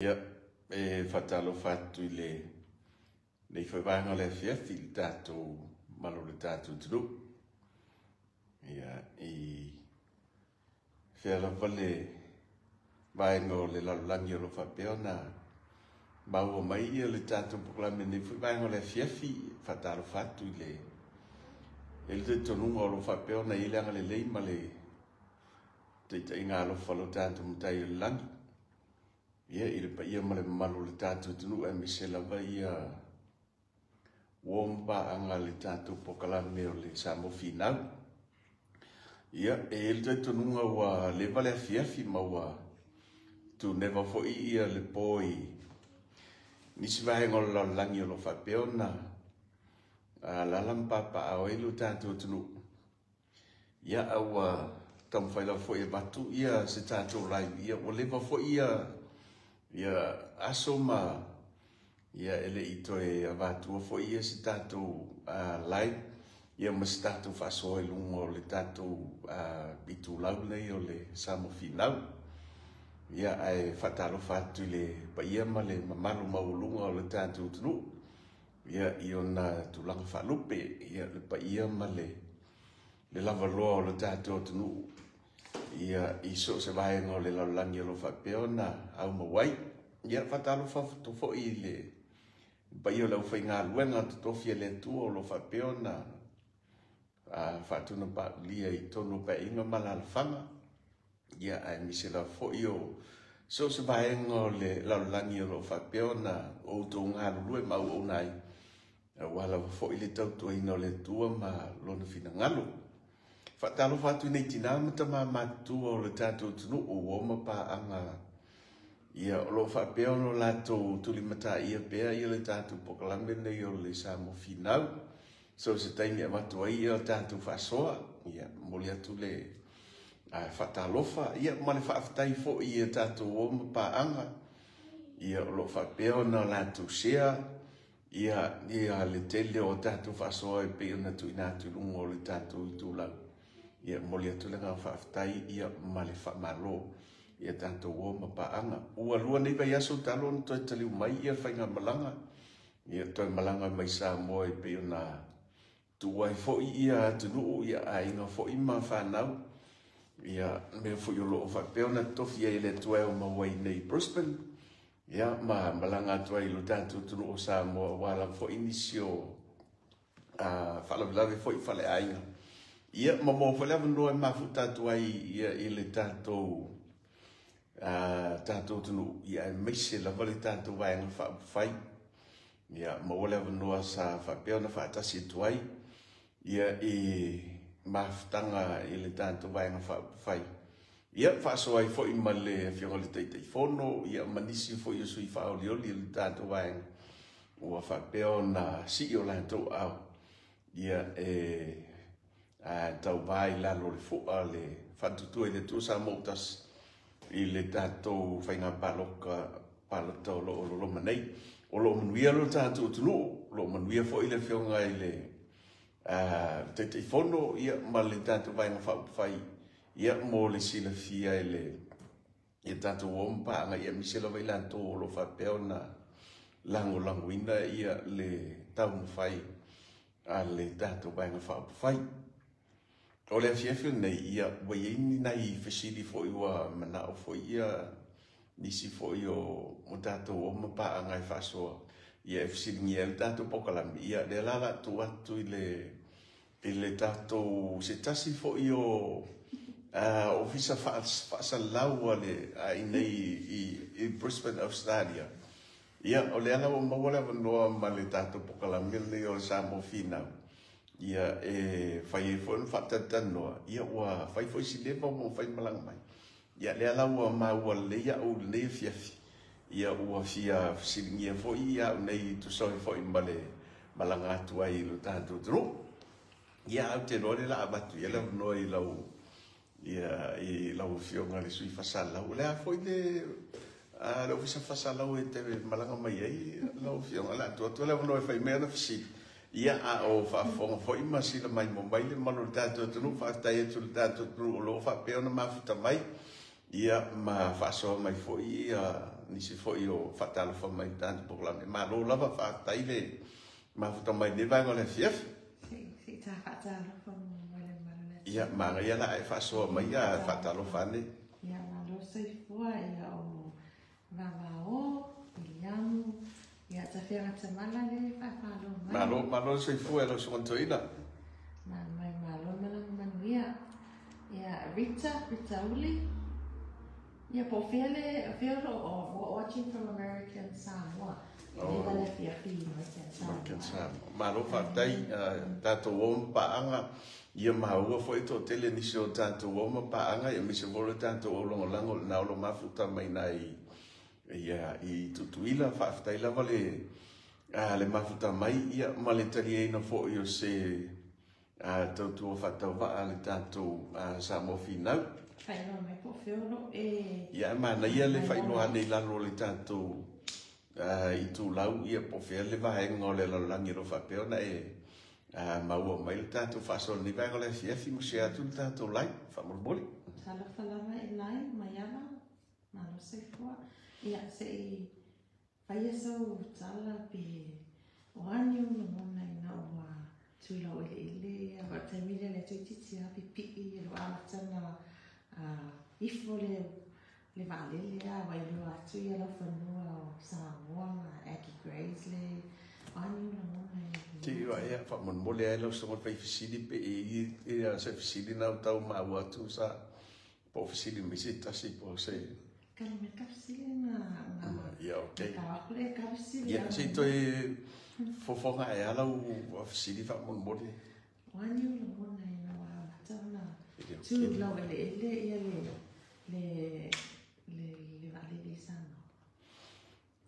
Ia, e faatalofa atu i lenei foi vaega o le afiafi i le tatou mamalu o le tatou atunuu. Ia, i fea lava le vaega o le lalolagi o lo o faapea ona maua mai le tatou polokalame i lenei foi vaega o le afiafi. E faatalofa atu i le talitonuga o lo o faapea ona i ai le agalelei ma le taitaiga alofa o lo tatou Matai o le Lagi. Ia, i le paia ma le mamalu o le tatou atunuu, aemaise lava ia uo ma paaga a le tatou polokalame o le Samoa Finau. Ia, e i ai le talitonuga ua leva le afiafi ma ua tuneva foi ia le po i nisi vaega o le lalolagi o lo o faapea ona alaala ma papaaao ai lo tatou atunuu. Ia, a ua taumafai lava foi e avatu ia se tatou live, ia ua leva foi ia aso ma ia e le i toe avatua foi ia se tatou live ia ma se tatou faasoa i luga o le tatou itulau lenei o le Samoa Finau. Ia, ae faatalofa atu i le paia ma le mamalu maualuga o le tatou atunuu, ia, i ona tulaga faalupe, ia, le paia ma le lavaloa o le tatou atunuu, ia, i so o se vaega o le lalolagi o lo o faapea ona aumau ai. Ia, faatalofa atu foi i le paia o le aufaigaluega totofi a le Atua o lo o faapea ona faatunapaulia i totonu o paeaiga ma alaalafaga, ia, aemaise lava foi o so o se vaega o le lalolagi o lo o faapea ona outou galulue ma auauna ai, aua lava foi le tautuaina o le Atua ma lona finagalo. Faatalofa atu i nei tina ma tama matutua o le tatou atunuu ua ma paaga, ia, o lo o faapea ona latou tulimataia pea ia le tatou polokalame lenei o le Samoa Finau. So o se taimi e avatu ai ia tatou faasoa, ia, momoli atu le faatalofa, ia, ma le faafetai foi i tatou o ma paaga, ia, o lo o faapea ona latou share ia le tele o tatou faasoa e pei ona tuuina atu i luga o le tatou itulau. Ia, momoli atu le agaga faafetai, ia, ma le faamalo ia tatou o ma paaga. Ua lua nei vaiaso talu ona toe taliu mai ia faigamalaga, ia toe malaga mai Samoa e pei ona tuua ai foi ia atunuu, ia aiga foi ma fanau, ia mea foi o lo o faapea ona totofi ai e le Atua e aumau ai nei i Brisbane, ia, ma malaga atu ai i lo tatou atunuu o Samoa, aua lava foi nisi o faalavelave foi faleaiga. Ia, ma maua foi le avanoa e mafuta atu ai ia, i le tatou tatou atunuu, ia, aemaise lava le tatou vaega faaupufai. Ia, maua le avanoa sa faapea ona faatasi atu ai ia i mafutaga i le tatou vaega faaupufai. Ia, faasoa ai foi ma le afioga i le Taitaifono, ia, ma nisi foi o sui faaolioli o le tatou vaega ua faapea ona sii o latou aao, ia, e tauva i lalo o le fua le faatuatua i le Atua Samoa ua tasi i le tatou faiga palota o lo o loloma nei. O lo o manuia lo tatou atunuu, o lo o manuia foi le afioga i le Taitaifono, ia, ma le tatou vaega faaupufai, ia, mo le silafia e le ia tatou o ma paaga, ia, aemaise lava i latou o lo o faapea ona lagolagoina ia le taumafai a le tatou vaega faaupufai. O le afiafi lenei, ia, ua i ai ni nai fesili foi ua manao foi ia nisi foi o tatou o ma paaga e faasoa, ia, e fesiligia ai le tatou polokalame. Ia, lea la o le a tuu atu i le tatou se tasi foi o ofisa faasalalau a le i nei i Brisbane, Australia. Ia, o lea la ua maua le avanoa ma le tatou polokalame lenei o le Samoa Finau, ia, e fai ai foi ona faatalatalanoa, ia, ua fai foi si leva ua mafai malaga mai. Ia, lea la ua maua lelei au i lenei afiafi, ia, ua fia fesiligia foi ia au nei tusa ai foi ma le malaga atu ai i lo tatou atunuu. Ia, ou te iloa o lea o le a avatu i ai le avanoa i lau ia i lau afioga le sui faasalalau. O le a foi le ofisa faasalalau e te malaga mai ai lau afioga? O le a tuu atu le avanoa e fai mai ana fesili. Ia, a o faafofoga foi ma sila mai mo mai le mamalu o le tatou atunuu. Faafetai atu i le tatou atunuu o lo o faapea ona mafuta mai, ia, ma faasoa mai foi ia nisi foi o faatalofa mai i le tatou polokalame. Malo lava, faafetai le mafuta mai i lenei vaega o le afiafi. Se i ta faatalofa muamua i le mamalu o le atunuu. Ia, manaia la ae faasoa mai a faatalofa ane. Ia, malo soifua, ia o Vavao, Viliamu, ia Tafeaga Tamala le faafalo mai. Malo, malo le soifua e lau Susuga Toeaina. Mai malo le malaga manuia. Ia Rita, Rita Uli. Ia po o fea le, fea o lo o watching from American Samoa. Oh. Le afiafi American Samoa. American Samoa. Malo faafetai, tatou o ma paaga, ia maua foi toatele nisi o tatou o ma paaga, aemaise foi o le tatou au lagolago lena o lo o mafuta mai nai ia, i Tutuila. Faafetai lava le, le mafuta mai, ia, ma le taliaina foi o se tautua faatauvaa a le tatou Samoa Finau. Faailoa mai po o fea o lo o e. Ia, e manaia le faailoa ane i lalo o le tatou itulau, ia, po o fea le vaega o le lalolagi o lo o faapea ona e maua mai le tatou faasoa i lenei vaega o le afiafi, ma share atu le tatou live, faamolemole. Talofa lava Elai, Maiava, malo soifua. Ia, se i faia sau tala pe o a ni ou lagona ina ua tu laueleele ia aua o le taimi lea lea toeitiiti lava pipii i lou amataga ifo le le vaalele a ua iloa atu ia laufanua o Samoa ma Aggie Grays le o a ni ou lagona i Te iwa ea faamolemole ai lau susuga i le fai fesili pe e i ai se fesili na o tau maua atu sa po o fesili mai se tasi po o se. Kali mai ka fesili na na Ia, okay. Na aku le ka fesili. Ia, se i toe fofoga ae a lau fesili faamolemole. O a ni ou lagona ina ua amata ona tu laueleele ia le le le le vaalele i Samoa?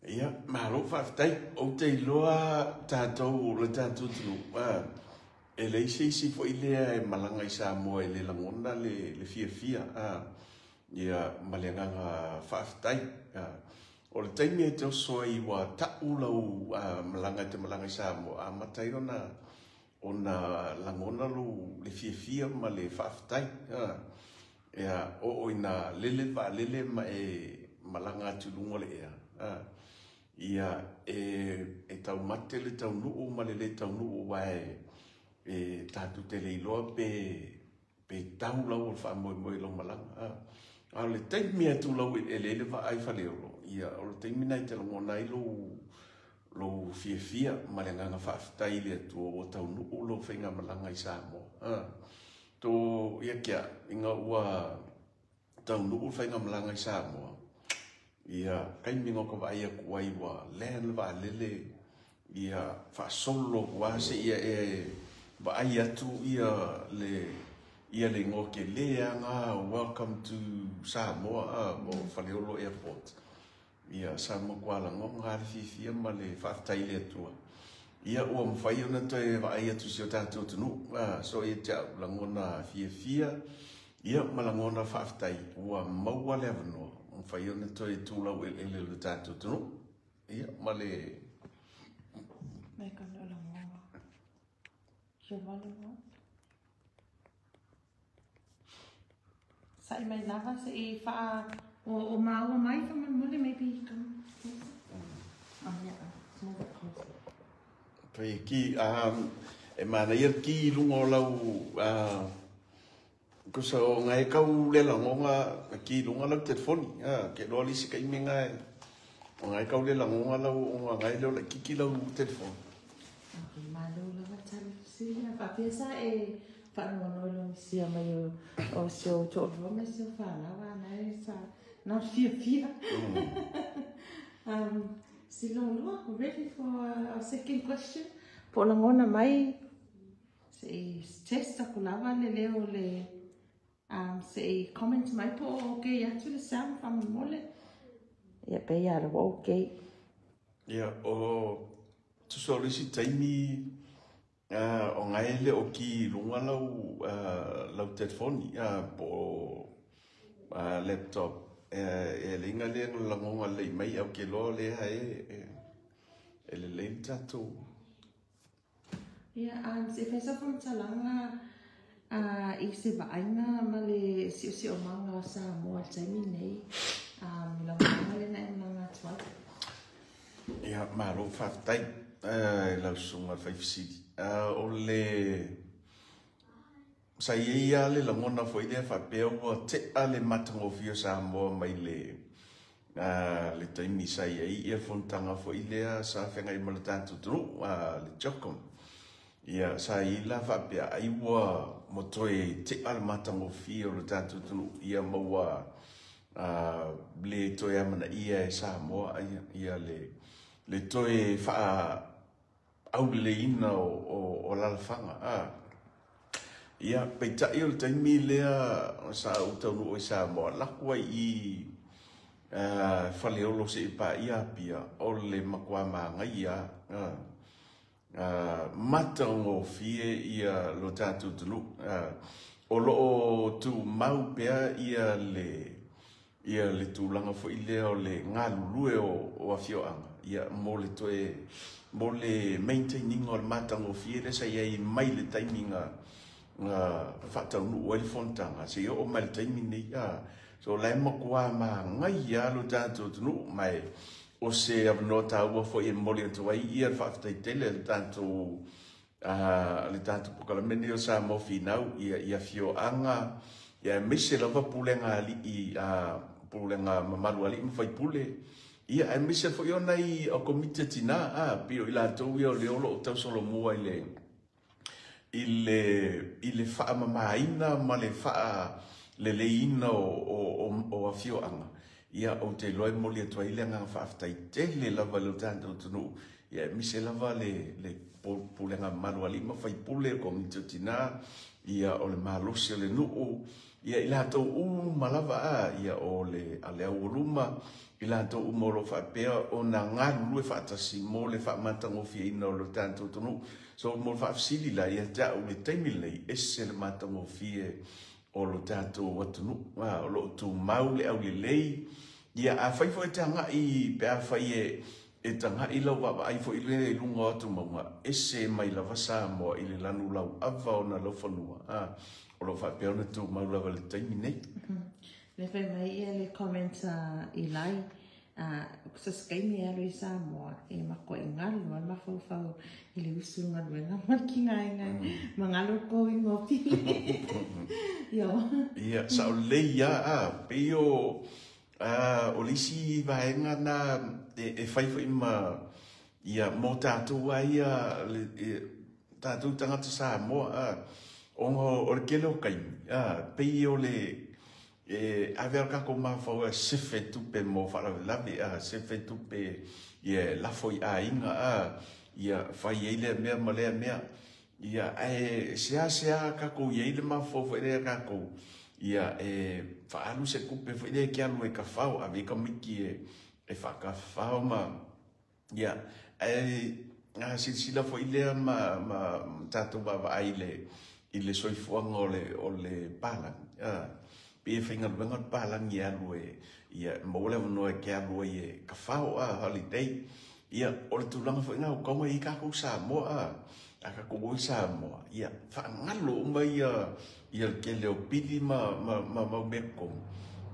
Ia, malo faafetai. Ou te iloa tatou, le tatou atunuu, e leai se isi foi lea e malaga i Samoa e le lagona le, le fiafia, ia, ma le agaga faafetai. O le taimi e te oso ai ua tau lau malaga e te malaga i Samoa, amata ai ona, ona lagona lou, le fiafia ma le faafetai. Ia, oo ina lele le vaalele ma e malaga atu i luga o le ea, ia, e taumate le taunuu ma le le taunuu, aua e tatou te le iloa pe, pe tau lau o le faamoemoe i lau malaga. A o le taimi e tulau eleele ai le vaa i Faleolo, ia, o le taimi lena e te lagona ai lou, lou fiafia ma le agaga faafetai i le Atua ua taunuu lau faigamalaga i Samoa. To ia kia, ina ua taunuu le faigamalaga i Samoa, ia, taimi na ou vaai atu ai ua land le vaalele, ia, faasolo atu lava seia e vaai atu ia le, ia le igoa tele lava na, "Welcome to Samoa", po o Faleolo Airport. Ia, sa matua lagona lava le fiafia ma le faafetai i le Atua. Ia, ua mafai ona toe vaai atu i si o tatou atunuu. So ia te au, lagona fiafia, ia, ma lagona faafetai, ua maua le avanoa, mafai ona toe tu laueleele o le tatou atunuu. Ia, ma le. Mai ka no lagona. Your volume up. Sa'i mai lava se i wha o maua mai faamolemole, maybe you come closer. Oh yeah, move it closer. Pei ki, e manaia le ki i luga o lau, kusa o ngai kau le lagonga ki i luga lau telefoni. Ke loa le isi taimi ngai, o ngai kau le lagonga lau o ngai leo laitiiti lau telefoni. Okay, malo lava tali fesili. A faapea sa e faanoanoa i lou misia mai o si ou toalua ma si ou fanau a nae sa na fiafia. Silolua, we're ready for our second question. Po o lagona mai se i test aku lava le leo le se i comment mai po o okay atu le sound faamolemole. Ia pe ia ua okay. Ia, o tusa o le isi taimi, o ngai le o ki i luga lau, lau telefoni, po o laptop, e leiga lea na lagonga lelei mai au ke loa lea e lelei le tatou. Ia, se i fai sau faamatalaga i se vaaiga ma le siosiomaga o Samoa i le taimi lenei. Lau malaga lea na e malaga atu. atu ai. Ia, malo faafetai i lau susuga i le faifesili. O le sa i ai lava le lagona foi lea faapea ua tea le matagofie o Samoa mai le le taimi sa i ai le fonotaga foi lea sa feagai ma le tatou atunuu, le CHOGM. Ia, sa i ai la faapea ai ua toe tea le matagofie o le tatou atunuu, ia ma ua le toe amanaia e Samoa ia le toe faaauleleiina o alaalafaga. Ia, peitai o le taimi lea sa ou taunuu i Samoa, laku ai i Faleolo seia paia Apia, o le matua manaia matagofie ia lo tatou atunuu. O lo o tumau pea ia le tulaga foi lea o le galulue o afioaga, ia, mo le toe mo le maintain ina o le matagofie lea sa i ai mai le taimi na faataunuu ai le fonotaga seia oo mai le taimi nei. So la e matua manaia lo tatou atunuu, ma o se avanoa taua foi e momoli atu ai ia le faafetai tele a le tatou polokalame lenei o Samoa Finau i afioaga, ia aemaise lava pulega alii, pulega mamalu a alii ma faipule, ia aemaise foi o nai komiti a tina, pei o i latou ia o lea o lo o tausolomua i le faamamaina ma le faaleleiina o afioaga. Ia, ou te iloa e momoli atu ai le agaga faafetai tele lava i lo tatou atunuu, ia aemaise lava le pulega mamalu a alii ma faipule, komiti o tina, ia o le malosi o le nuu, ia i latou uma lava, ia o le aualuma, i latou uma o lo o faapea ona galulue faatasi mo le faamatagofieina o lo tatou atunuu. So mo le faafesili la ia te au i le taimi lenei, ese le matagofie o lo tatou atunuu, o lo o tumau le aulelei. Ia, afai foi e tagai, pe afai e tagai lau vaavaai foi lea i luga o atumauga, ese mai lava Samoa i le lanu lauava o ona laufanua, o lo o faapea ona tumau lava i le taimi nei. Le fai mai ia le comment a Eli, so se taimi e alu i Samoa, e matuai galu lava le mafaufau i le usu galuega ma le tigaina ma galu le totogiina o pili. Ia. Ia, sao lelei lava, pei o le isi vaega na e fai foi ma ia mo tatou lava ia tatou tagata Samoa, ona o le tele o taimi, pei o le e ave a tatou mafaufau e sefe tupe mo faalavelave, sefe tupe ia lafo i aiga, ia fai ai lea mea ma lea mea. Ia, ae seasea tatou i ai le mafaufau foi lea tatou, ia e faaalu se tupe foi lea e alu e kafao, ave ai tamaiti e faakafafao ma ia, ae silasila foi lea ma tatou vaavaai i le soifuaga o le palagi, pe e faigaluega le palagi e alu e ia maua le avanoa e te alu ai e kafao, holiday. Ia, o le tulaga foi na o kauma i tatou Samoa, a tatou o i Samoa, ia faagalo uma ia le tele o pili ma mau mea totonu.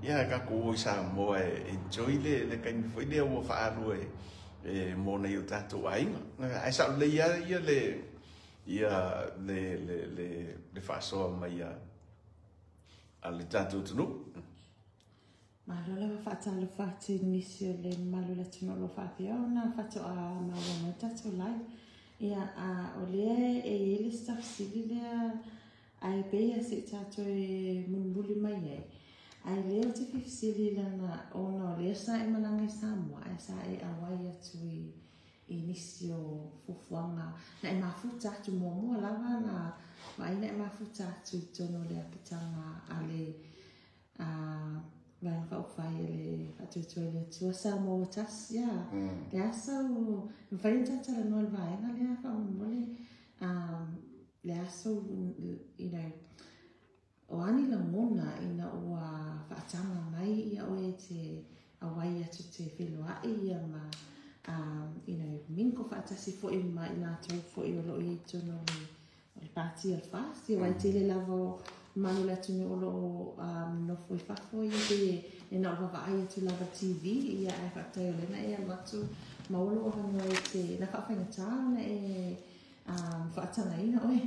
Ia, tatou o i Samoa e enjoy le taimi foi lea ua faaalu e mo nai o tatou aiga. Ae sao lelei lava ia le faasoa mai a le tatou atunuu. Malo lava faatalofa atu i nisi o le mamalu o le atunuu o lo o faapea ona faatoa maua mai tatou live. Ia, o lea e i ai le isi tafesili lea ae pei se i tatou e mulimuli mai ai. Ae lea ou te fia fesili lana ona o lea sa e malaga i Samoa, ae sa e auai atu i nisi o fuafuaga na e mafuta atu muamua lava na vaai na e mafuta atu i totonu o le apitaga a le Vaega Faaupufai a le Faatuatua i le Atua Samoa ua tasi. Ia, le aso mafai ona tatou talanoa i le vaega lea faamolemole, le aso, you know, o a ni lagona ina ua faataga mai ia oe te auai atu te feloai ia ma you know, mingle faatasi foi ma i latou foi o lo o i ai totonu o le pati o le FAST. Ia, aua e tele lava o mamalu o le atunuu o lo o nofo i fafo ia pe Ina ua vaavaai atu lava i le TV, ia ae faafetai o lea na e alu atu maua lou avanoa e te, na faafaigata ona e faatagaina oe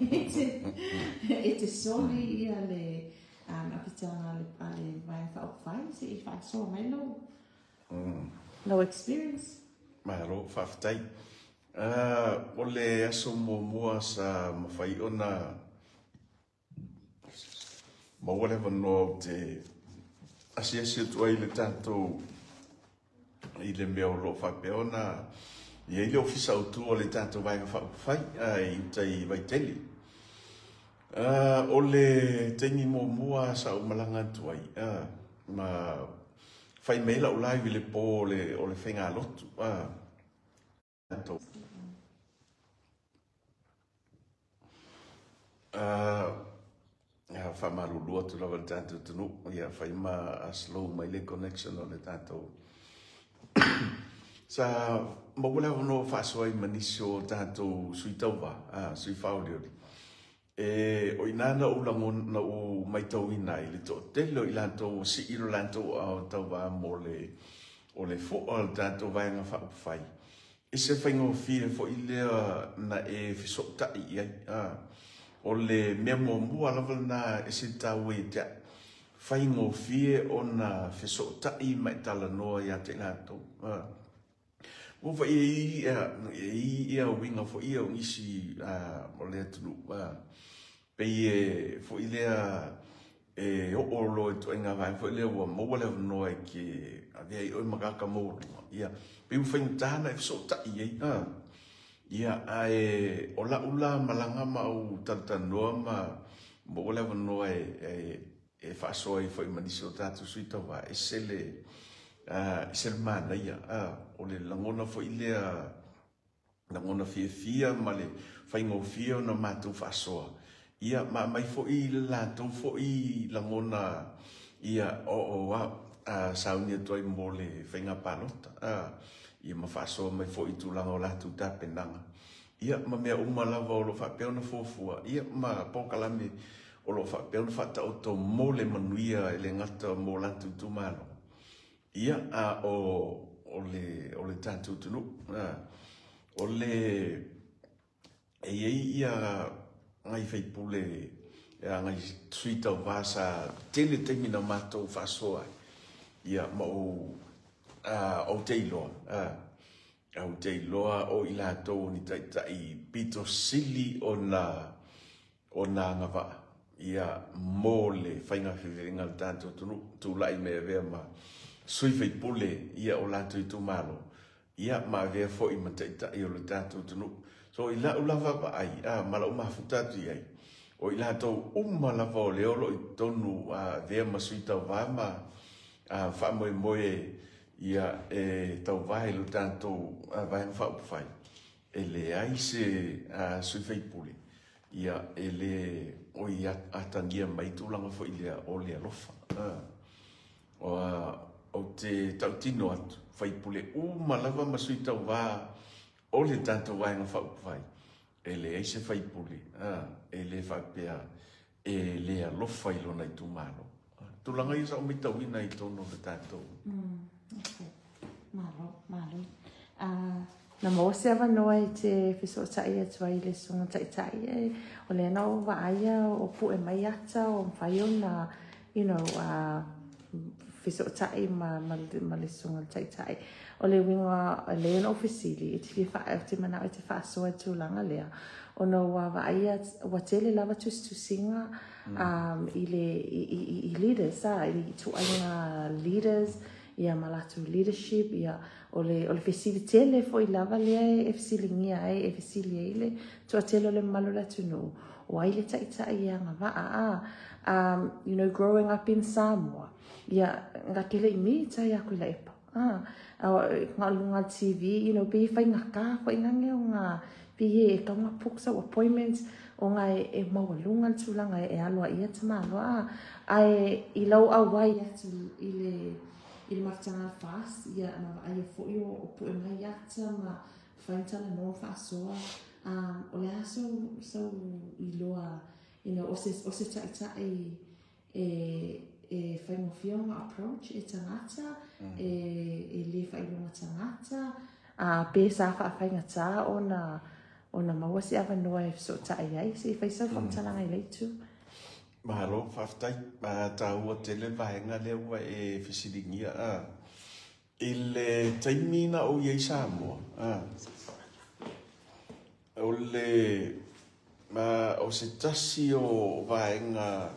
e te soli ia le apitaga a le Vaega Faaupufai se i faasoa mai lou lou experience. Malo faafetai. O le aso muamua sa mafai ona maua le avanoa ou te asiasi atu ai i le tatou i le mea o lo o faapea ona i ai le Ofisa Autu o le tatou Vaega Faaupufai i uta i Vaitele. O le taimi muamua sa ou malaga atu ai ma fai mai lau live i le po o le faigalotu. Ia, faamalulu atu lava i le tatou atunuu, ia fai ma slow mai le connection o le tatou. Sa maua le avanoa faasoa ai ma nisi o tatou sui tauva, sui faaolioli. E, o i ina na ou lagona, na ou matauina ai le toatele o i latou ua sii lo latou aao tauva mo le o le fo'a o le tatou Vaega Faaupufai. I se faigofie foi lea na e fesootai i ai. O le mea muamua lava lena e se taua ia te au. Faigofie ona fesootai ma e talanoa ia te i latou. Ua fai e i ai uiga foi ia o nisi o le atunuu. Pei e foi lea e oo loa i ituaiga vaega foi lea ua maua le avanoa e te avea ai oe ma tagata maualuga. Ia, pei ua faigata ona e fesootai i ai. Ia, ae o lau la malaga ma ou talatalanoa ma maua le avanoa e faasoa ai foi ma nisi o tatou sui tauva, ese le manaia. O le lagona foi lea, lagona fiafia ma le faigofie ona matou faasoa. Ia, ma aumai foi le latou foi lagona, ia, o sauni atu ai mo le faiga palota. Ia, ma faasoa mai foi i tulaga o latou tapenaga. Ia, ma mea uma lava o lo o faapea ona fuafua, ia, ma polokalame o lo o faapea ona faataoto mo le manuia e le gata mo latou itumalo. Ia, a o le tatou atunuu. O le e i ai ia nai faipule, nai sui tauva sa tele taimi na matou faasoa ai. Ia, ma ou te iloa, ou te iloa o i latou ni taitai pito sili ona agavaa, ia, mo le faiga filifiliga a le tatou atunuu, tulai mai avea ma sui faipule, ia, o latou itumalo, ia, ma avea foi ma taitai o le tatou atunuu. So, i lau lava vaai, ma lau mafuta atu i ai, o i latou uma lava o lea o lo o i totonu avea ma sui tauva ma faamoemoe, ia, e tauva i lo tatou Vaega Faaupufai, e leai se sui faipule, ia, e le oi atagia mai tulaga foi lea o le alofa. Ou te tautino atu, faipule uma lava ma sui tauva o le tatou Vaega Faaupufai, e leai se faipule, e le faapea e le alofa i lona itumalo. Tulaga ia sa ou matauina i totonu o le tatou. Okay. Malo, malo. Na maua se avanoa e te fesootai atu ai i le susuga taitai e, o lea na ou vaaia o pue mai ata o mafai ona, you know, fesootai ma le susuga taitai. O le uiga lea na ou fesili, e te fia te manao e te faasoa i tulaga lea. Ona ua vaaia, ua tele lava tusitusiga i le i leaders, i ituaiga leaders, ia ma latou leadership, ia o le fesili tele foi lava lea e fesiligia ai, e fesili ai le toatele o le mamalu o le atunuu, o ai le taitai e agavaa, you know, growing up in Samoa, ia, nga tele i mi tai aku i la epa, nga lunga TV, you know, pe faigata foi ngange o nga pe e kaunga book sau appointments, o nga e maualuga le tulaga e aloa ia tamaloa, ae i lau auai atu i le mafutaga FAST, ia, ma vaaia foi o pue mai ata ma whai talanoa faasoa, o le a sau iloa, you know, o se taitai e e faigofie ona approach e tagata, e le faailoga tagata, pe sa faafaigata ona maua se avanoa e fesootai ai, se i fai sau faamatalaga i lea itu. Malo, faafetai. Taua tele vaega lea ua e fesiligia. I le taimi na ou i ai i Samoa, o le o se tasi o vaega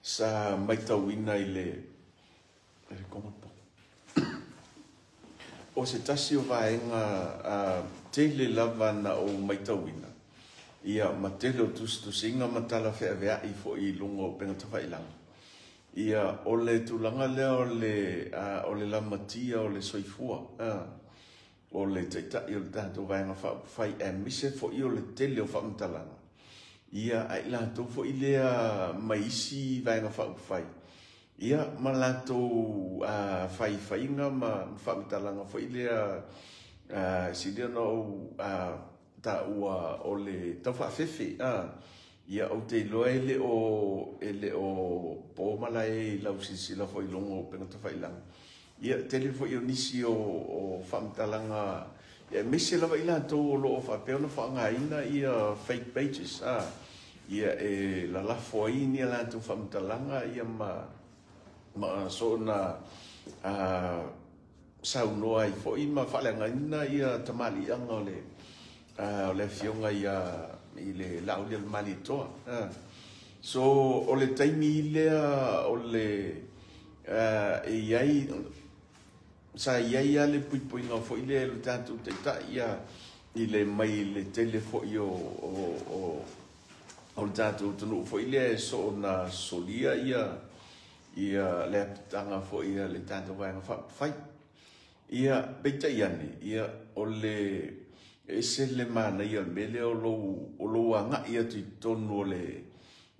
sa matauina i le o se tasi o vaega tele lava na ou matauina, ia ma tele o tusitusiga ma tala feaveai foi i luga o upega tafailagi, ia o le tulaga lea o le lamatia o le soifua o le Taitai o le tatou Vaega Faaupufai, aemaise foi o le tele o faamatalaga, ia a i latou foi lea mai isi Vaega Faaupufai, ia ma latou faifaiga ma faamatalaga foi lea sili ona ou taua o le taufaafefe. Ia ou te iloa e le o po malae i lau silasila foi i luga o upega tafailagi. Ia tele foi o nisi o faamatalaga, aemaise lava i latou o lo o faapea ona faaaogaina ia fake pages, ia e lalafo ai ni a latou faamatalaga, ia ma soona saunoa ai foi ma faaleagaina ia tamaliiaga o le afioga ia i le Laaulialemalietoa. So o le taimi lea o le e iai sa iai lava le puipuiga foi lea i le tatou Taitai, ia i le mai le tele foi o le tatou atunuu foi lea e soona solia ia le apitaga foi a le tatou Vaega Faaupufai. Ia peitai ane, ia o le ese le manaia o le mea lea o lou agai atu i totonu o le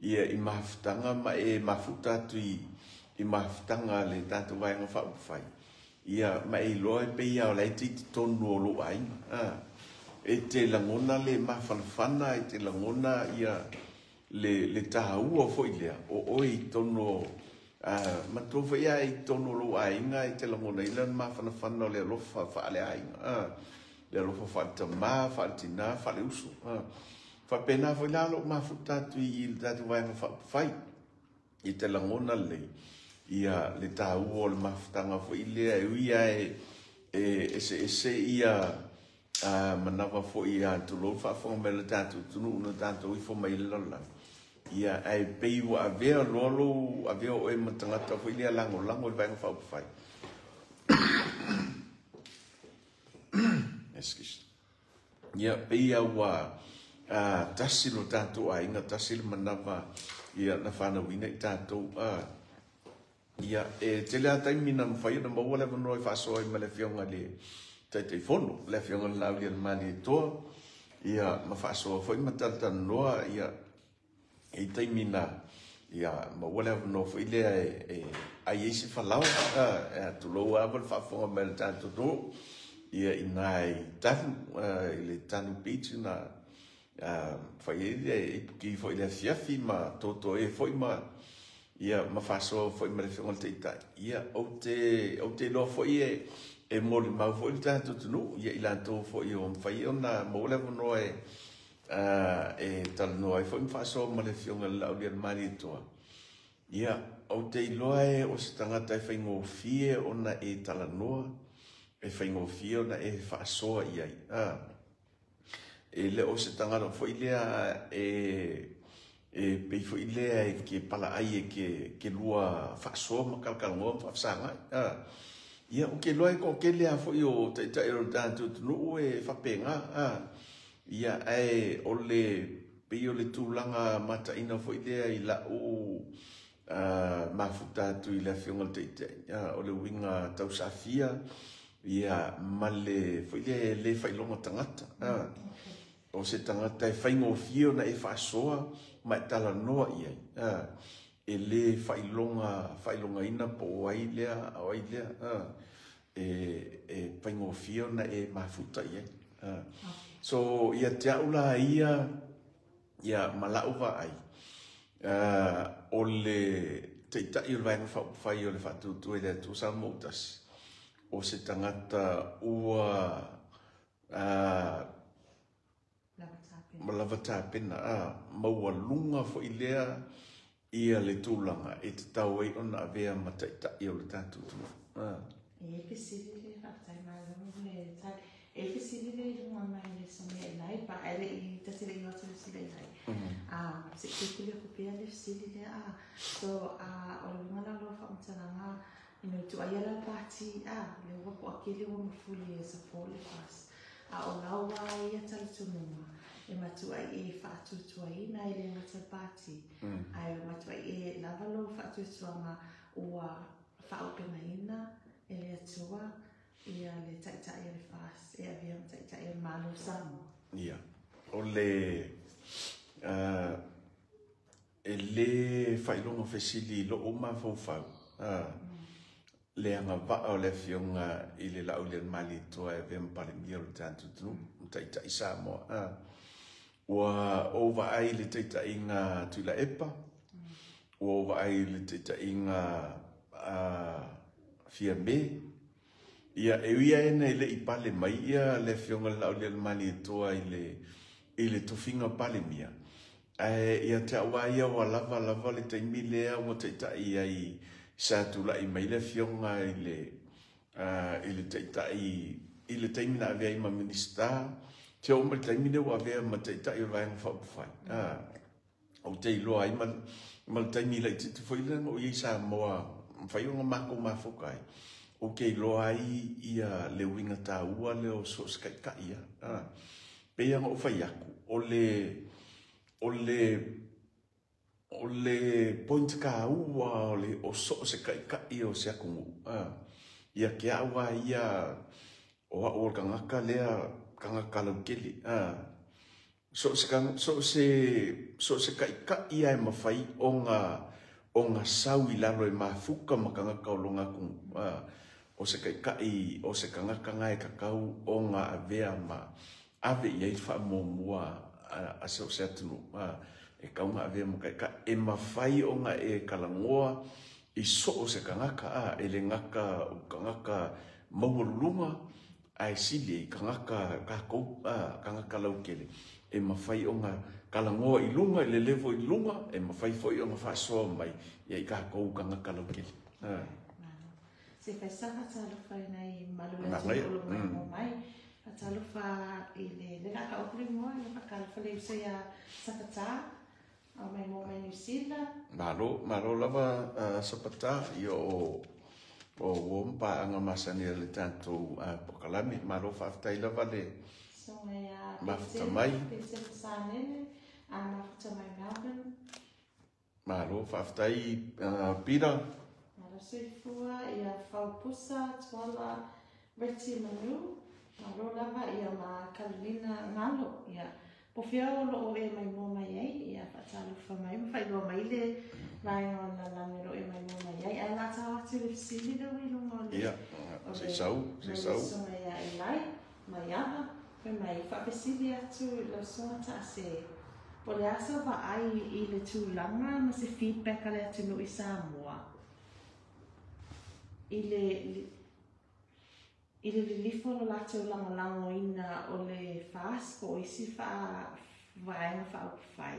ia i mafutaga ma e mafuta atu i mafutaga a le tatou Vaega Faaupufai, ia ma e iloa e pei lava o la e te i totonu o lou aiga. E te lagona le mafanafana, e te lagona ia le taua foi lea o oe i totonu o matua foi lava i totonu o lou aiga, e te lagona ai le mafanafana o le alofa faaleaiga, le alofa faaletamā, faaletinā, faaleuso. Faapena foi la lou mafuta atu i le tatou Vaega Faaupufai, i te lagona lelei ia le taua o le mafutaga foi lea, e ui lava e eseese ia manava foi a tulou faafofoga mai le tatou atunuu na tatou ifo mai i le lalolagi, ia ae pei ua avea loa lou avea oe ma tagata foi lea lagolago i le Vaega Faaupufai. Excuse. Ia pei ua tasi lo tatou aiga, tasi le manava ia na fanauina i tatou. Ia e tele lava taimi na mafai ona maua le avanoa e faasoa ai ma le afioga i le Taitaifono, le afioga i le Laaulialemalietoa, ia ma faasoa foi ma talatalanoa, ia i taimi na ia maua le avanoa foi lea e ai ai se falaoa, e tulou lava le faafofoga mai o le tatou atunuu, ia i na i Tanu, i le Tanu Beach na fai ai le ipuki foi i le afiafi ma totoe foi ma ia ma faasoa foi ma le afioga i le Taitai. Ia ou te iloa foi e molimau foi le tatou atunuu, ia i latou foi o mafai ona maua le avanoa e talanoa ai foi ma faasoa ma le afioga i le Laaulialemalietoa. Ia ou te iloa e o se tagata e faigofie ona e talanoa, e faigofie ona e faasoa i ai. E le o se tagata foi lea e pei foi lea e ke palaai e ke lua faasoa ma kalakalagoa ma faafesagai. Ia o ke loa e toatele lava foi o Taitai o le tatou atunuu e faapena. Ia ae o le pei o le tulaga mataina foi lea i lau mafuta atu i le afioga i le Taitai, o le uiga tausafia, ia ma le foi lea e le faailoga tagata. O se tagata e faigofie ona e faasoa ma e talanoa i ai. E le faailogaina po o ai lea, o ai lea. E faigofie ona e mafuta i ai. So ia te au la ia, ia ma lau vaai, o le Taitai o le Vaega Faaupufai o le Faatuatua i le Atua Samoa ua tasi, o se tagata ua lava tapena, maualuga foi lea ia le tulaga e tatau ai ona avea ma Taitai o le tatou atunuu. E i ai fesili le faafetai malo le tali. E i ai fesili le i luga mai le Sonia Elai pa ae le i ta te le i o atu i le Sonia Elai. Se i tilotilo atu pea le fesili lea a. So o le uiga la o lau faamatalaga ina ua tuuaia la le pati a lea ua toatele ua mafuli e support le FAST. A o lau lava ia talitonuga e matuai e faatuatuaina e le gata le pati ae matuai e lava lou faatuatuaga ua faaaupegaina e le Atua ia le Taitai o le FAST e avea ma Taitai o le Malo o Samoa. Ia, o le e le faailoga fesili i lou mafaufau le agavaa o le Afioga i le Laaulialemalietoa e avea ma Palemia o le tatou atunuu, ma Taitai Samoa. Ua ou vaai i le taitaiga a Tuilaepa, ua ou vaai i le taitaiga a Fiame. Ia, e ui lava ina e le i pale mai ia le Afioga i le Laaulialemalietoa i le tofiga Palemia, ae ia te au lava ia ua lava lava le taimi lea ua taitai ai sa tulai mai le Afioga i le Taitai i le taimi na avea ai ma Minisita, seia oo mai i le taimi lea ua avea ma Taitai o le Vaega Faaupufai. Ou te iloa ai ma le taimi laitiiti foi lea na ou i ai i Samoa, mafai ona matou mafuta ai, ou te iloa ai ia le uiga taua lea o so o se taitai lava. Pei ona ou fai atu, o le point taua o so o se taitai o se atunuu, ia te au lava ia, o au o le tagata lea, tagata lautele. So o se taitai lava e mafai ona sau i lalo e mafuta ma tagata o lona atunuu, o se taitai, o se tagata na e tatau ona avea ma ave i ai le faamuamua a so o se atunuu. E tatau ona avea ma taitai e mafai ona e talanoa i so o se tagata, e le gata o tagata maualuluga ae sili ai tagata tatou, tagata lautele, e mafai ona talanoa i luga i le level i luga, e mafai foi ona faasoa mai ia i tatou tagata lautele. Se fai sa faatalofa i nai mamalu o le atunuu o lo o maimoa mai. Faatalofa i le la ka le moa, le faatalofa le uso ia Sapata, au maimoa mai New Zealand. Malo, malo lava Sapata, ia o ua mapaaga masani a le tatou polokalame. Malo faafetai lava le Songa ia mafuta mai. Peter Sanene, a mafuta mai Melbourne. Malo faafetai Peter. Malo soifua ia Faupusa, Tuala, Reti Manu, malo lava ia ma Carolina Ngalo, ia. Po fea o lo o e maimoa mai ai, ia faatalofa mai ma faailoa mai le vaega o le lalolagi o lo o e maimoa mai ai. Ae la tau atu le fesili lea ua i luga o le Ia, se i sau, se i sau. Susuga ia Elai, Maiava, fai mai faafesili atu lau susuga Taase. Po o le a sau vaai i le tulaga ma se feedback a le atunuu i Samoa i le lilifa o lo latou lagolagoina o le FAST po o isi vaega faaupufai.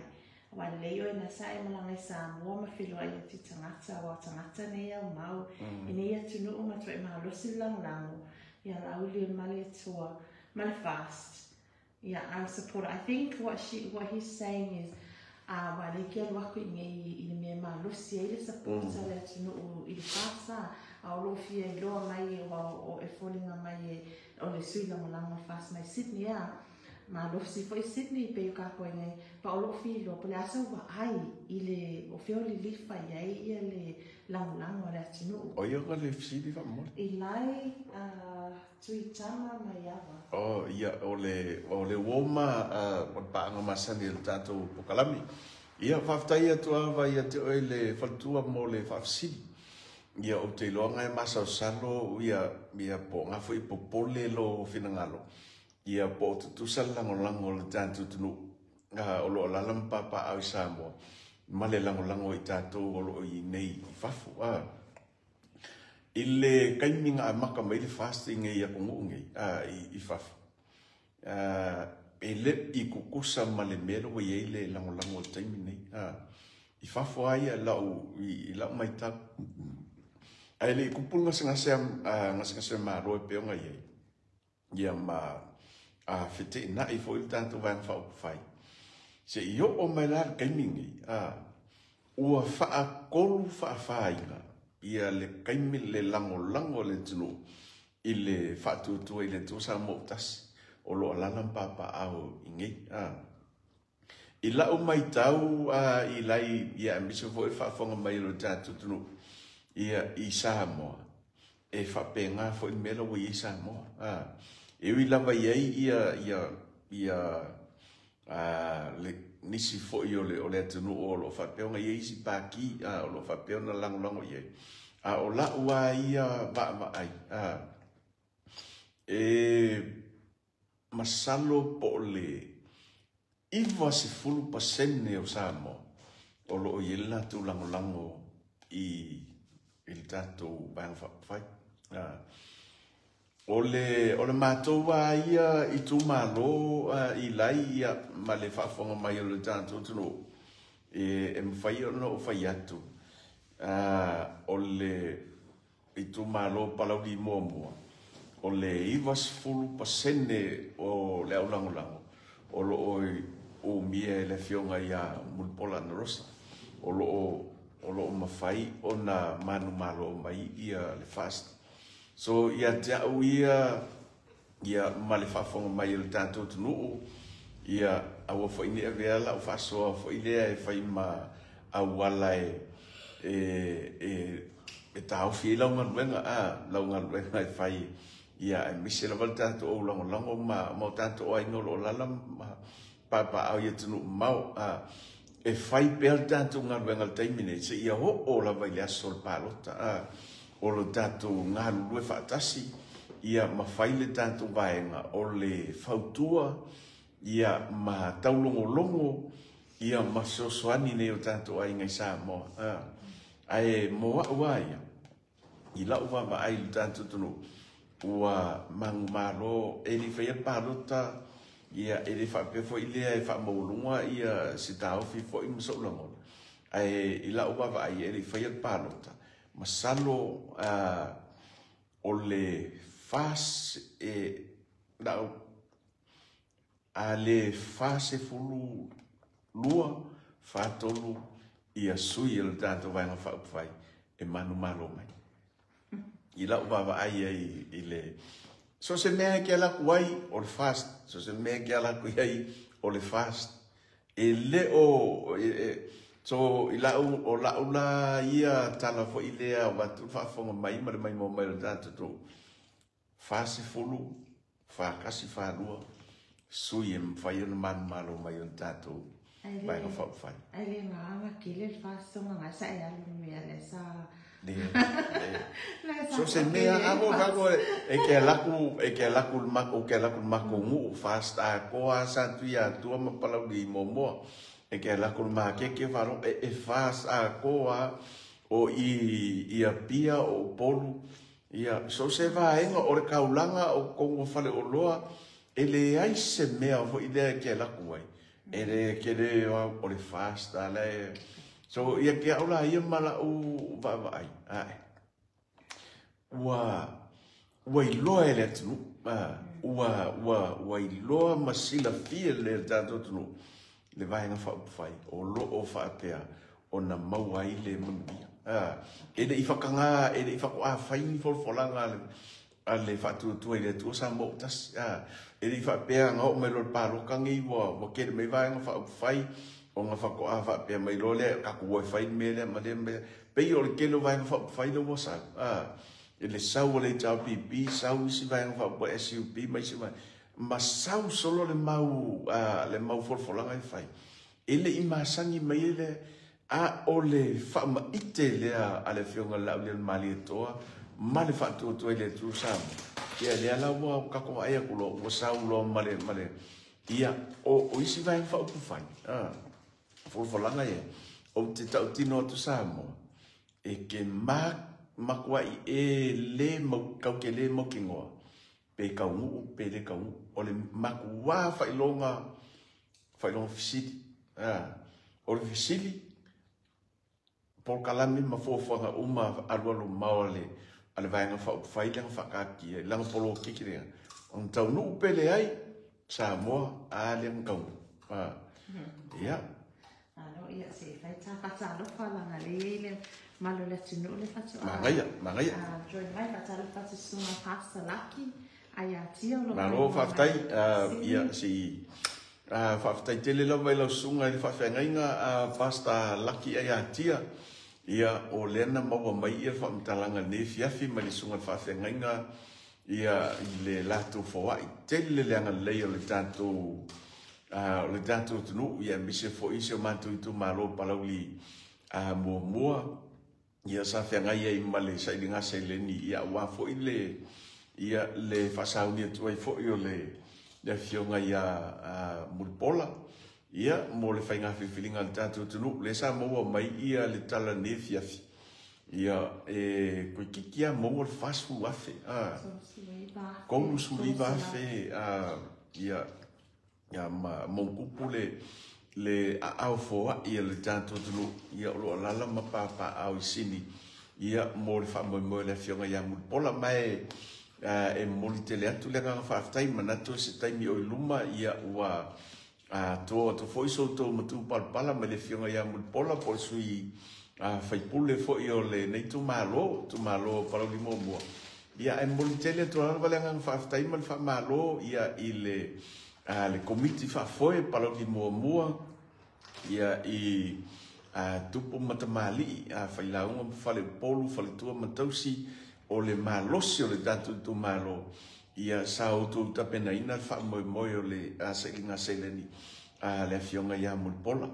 Aua lelei oe na sa e malaga i Samoa ma feiloai atu i tagata, aua o tagata nei aumau i nei atunuu matuai malosi le lagolago ia Laaulialemalietoa ma le FAST. Yeah, I'm supporter. I think what he's saying is ua le ke alu aku i nei i le mea malosi ai le support a le atunuu i le FAST a o lo o fia iloa mai ua o e foliga mai e o le sui lagolago o le FAST mai Sydney a malosi foi Sydney pe o kākou ai nei pa o lo o fia iloa po o le a sau vaai i le o fea o lilifa i ai ia le lagolago a le atunuu. O ia ka le fesili faamole. Ilai Tuitama Maiava. Oh, ia, o le uoma o le paaga masani o le tatou polokalame. Ia, faafetai atu lava ia te oe le faletua mo le faafesili. Ia, ou te iloaga e masalosalo ia po o ngā foi popole lo finagalo. Ia, po o tutusa le lagolago o le tatou atunuu o lo o alaala ma papaaao i Samoa. ma le lagolago i tatou o loo i nei i fafo. I le taimi na amata mai le FAST i nei atunuu nei i fafo, e le i tutusa ma le mea lea ua i ai le lagolago i le taimi nei. I fafo lava ia i lau matau, ae le i tupu le gasegase, gasegase malo e pei ona i ai, ia ma feteenai foi le tatou Vaega Faaupufai, seia oo mai la le taimi nei, ua faatolu faafaina ia le taimi le lagolago a le atunuu i le Faatuatua i le Atua Samoa ua Tasi, o lo o alaala ma papaaao i inei. I lau matau i lai, ia aemaise foi le faafofoga mai a lo tatou atunuu ia i Samoa, e faapena foi le mea la ua i ai Samoa. E ui lava i ai ia le nisi foi o le atunuu o lo o faapea ona i ai isi pati o lo o faapea ona lagolago i ai, a o lau lava ia vaavaai, e masalo po o le 90% o Samoa o lo o i ai le latou lagolago i le tatou Vaega Faaupufai. O le matou lava ia itumalo i lai ma le faafofoga mai o le tatou atunuu, e mafai ona ou fai atu, o le itumalo Palauli muamua, o le 90% o le au lagolago o lo o umia e le afioga ia Mulipola Anarosa, o lo o mafai ona manumalo mai ia le FAST. So ia te au ia ma le faafofoga mai o le tatou atunuu, ia aua foi ne i avea lau faasoa foi lea e fai ma auala e taofi ai lau galuega, lau galuega e fai, ia aemaise lava le tatou au lagolago ma o tatou aiga o lo o alaala ma papaaao i atunuu mamao, e fai pea le tatou galuega i le taimi nei, seia oo lava i le aso o le palota, o le tatou galulue faatasi, ia ma fai le tatou vaega o le fautua, ia ma taulogologo, ia ma fesoasoani nei o tatou aiga i Samoa. Ae mo au lava ia, i lau vaavaai i le tatou atunuu, ua manumalo, e le i faia le palota, ia e le faapea foi lea e faamaualuga ia se taofi foi ma sou lagona, ae i lau vaavaai e le i faia le palota, masalo o le FAST e lau a le 42 43 ia sui o le tatou Vaega Faaupufai e manumalo mai. I lau vaavaai ai i le so se mea e ke ala atu ai o le FAST, so se mea e ke ala atu ai o le FAST, e le o so i lau o lau la ia tala foi lea o atu faafofoga mai ma le maimoa mai o le tatou 40 41 42 sui e mafai ona manumalo mai o le tatou Vaega Faaupufai. Ai le ngā kele le FAST nga sa e alu mea le sa le so se mea amo vago e ke alaku e ke alaku o ke alaku mako ngu FAST a koa sa tu ia tua ma Palauli momoa e ke alaku ma ke ke varo e FAST a koa o i ia pia o polu ia so se vaenga o le kaulanga o kongo fale o loa e le ai se mea foi lea ke alaku ai e le ke le o le FAST a le so ia ke au la ia mala u vaavaai ae ua iloa e le atunuu, ua iloa ma silafia le tatou atunuu le Vaega Faaupufai o lo o faapea ona maua ai le manuia. E le i whakanga, e le i whakoa ni folafolaga a le Faatuatua i le Atua Samoa ua Tasi. E le i faapea nga oo mai loa le paloka nei ua kele mai Vaega Faaupufai o nga whakoa faapea mai loa lea tatou o e fai le mea lea ma lea mea. Pei o le tele o Vaega Faaupufai lea ua sau. E le sau o le HRPP, sau isi Vaega Faaupufai SUP ma isi vaega. Ma sau solo le mau folafolaga e fai. E le i masani mai e le a o le faamaite lea a le afioga i le Laaulialemalietoa ma le Faatuatua i le Atua Samoa. Ia lea la ua tatou vaai atu loa ua sau loa ma le ia o isi Vaega Faaupufai folafolaga ia. Ou te tautino atu Samoa, e ke makuai e le mau, kau ke le mautinoa, pe kaunuu, pe le kaunuu. O le makua whailonga, whailonga fisili. O le fisili, polokalame ma fuafuaga uma alualu mamao a le Vaega Faaupufai lea na faataatia i lana polokiki lea, ona taunuu pe leai Samoa a lea na taunuu. Ia. Malo, ia se i fai ta faatalofa leaga lea e i ai le mamalu o le atunuu le faatoa. Manaia, manaia. Join mai faatalofa atu susuga Pastor Laki Aiatia o lo o Malo faafetai. Ia se i faafetai tele lava i lau susuga i le faafeagaiga a Pastor Laki Aiatia. Ia, o lea na maua mai ia le faamatalaga i lenei afiafi mai le susuga i le faafeagaiga ia i le latou foai tele le agalelei o le tatou o le tatou atunuu ia aemaise foi si o matou itumalo o Palauli muamua. Ia sa feagai ai ma le sailiga seleni ia aua foi le ia le faasauni atu ai foi o le afioga ia Mulipola ia mo le faiga filifiliga a le tatou atunuu. Lea sa maua mai ia le tala nei afiafi ia e toeitiiti lava maua le 40,000 a 39,000 ia ia ma mautupu le aao foai a le tatou atunuu ia o lo o alaala ma papaaao i Sini ia mo le faamoemoe o le afioga ia Mulipola. Ma e momoli tele atu le agaga faafetai, manatu o se taimi o i luma ia ua to atu foi so outou matupalapala mai le afioga ia Mulipola po o le sui faipule foi o lenei itumalo, itumalo o Palauli muamua. Ia ae momoli tele atu lava le agaga faafetai ma le faamalo ia i le komiti faafoe Palauli muamua ia i tupu ma tamalii, failauga ma faleupolu, faletua ma tausi o le malosi o le tatou itumalo ia sa outou tapenaina le faamoemoe o le sailiga seleni a le afioga ia Mulipola.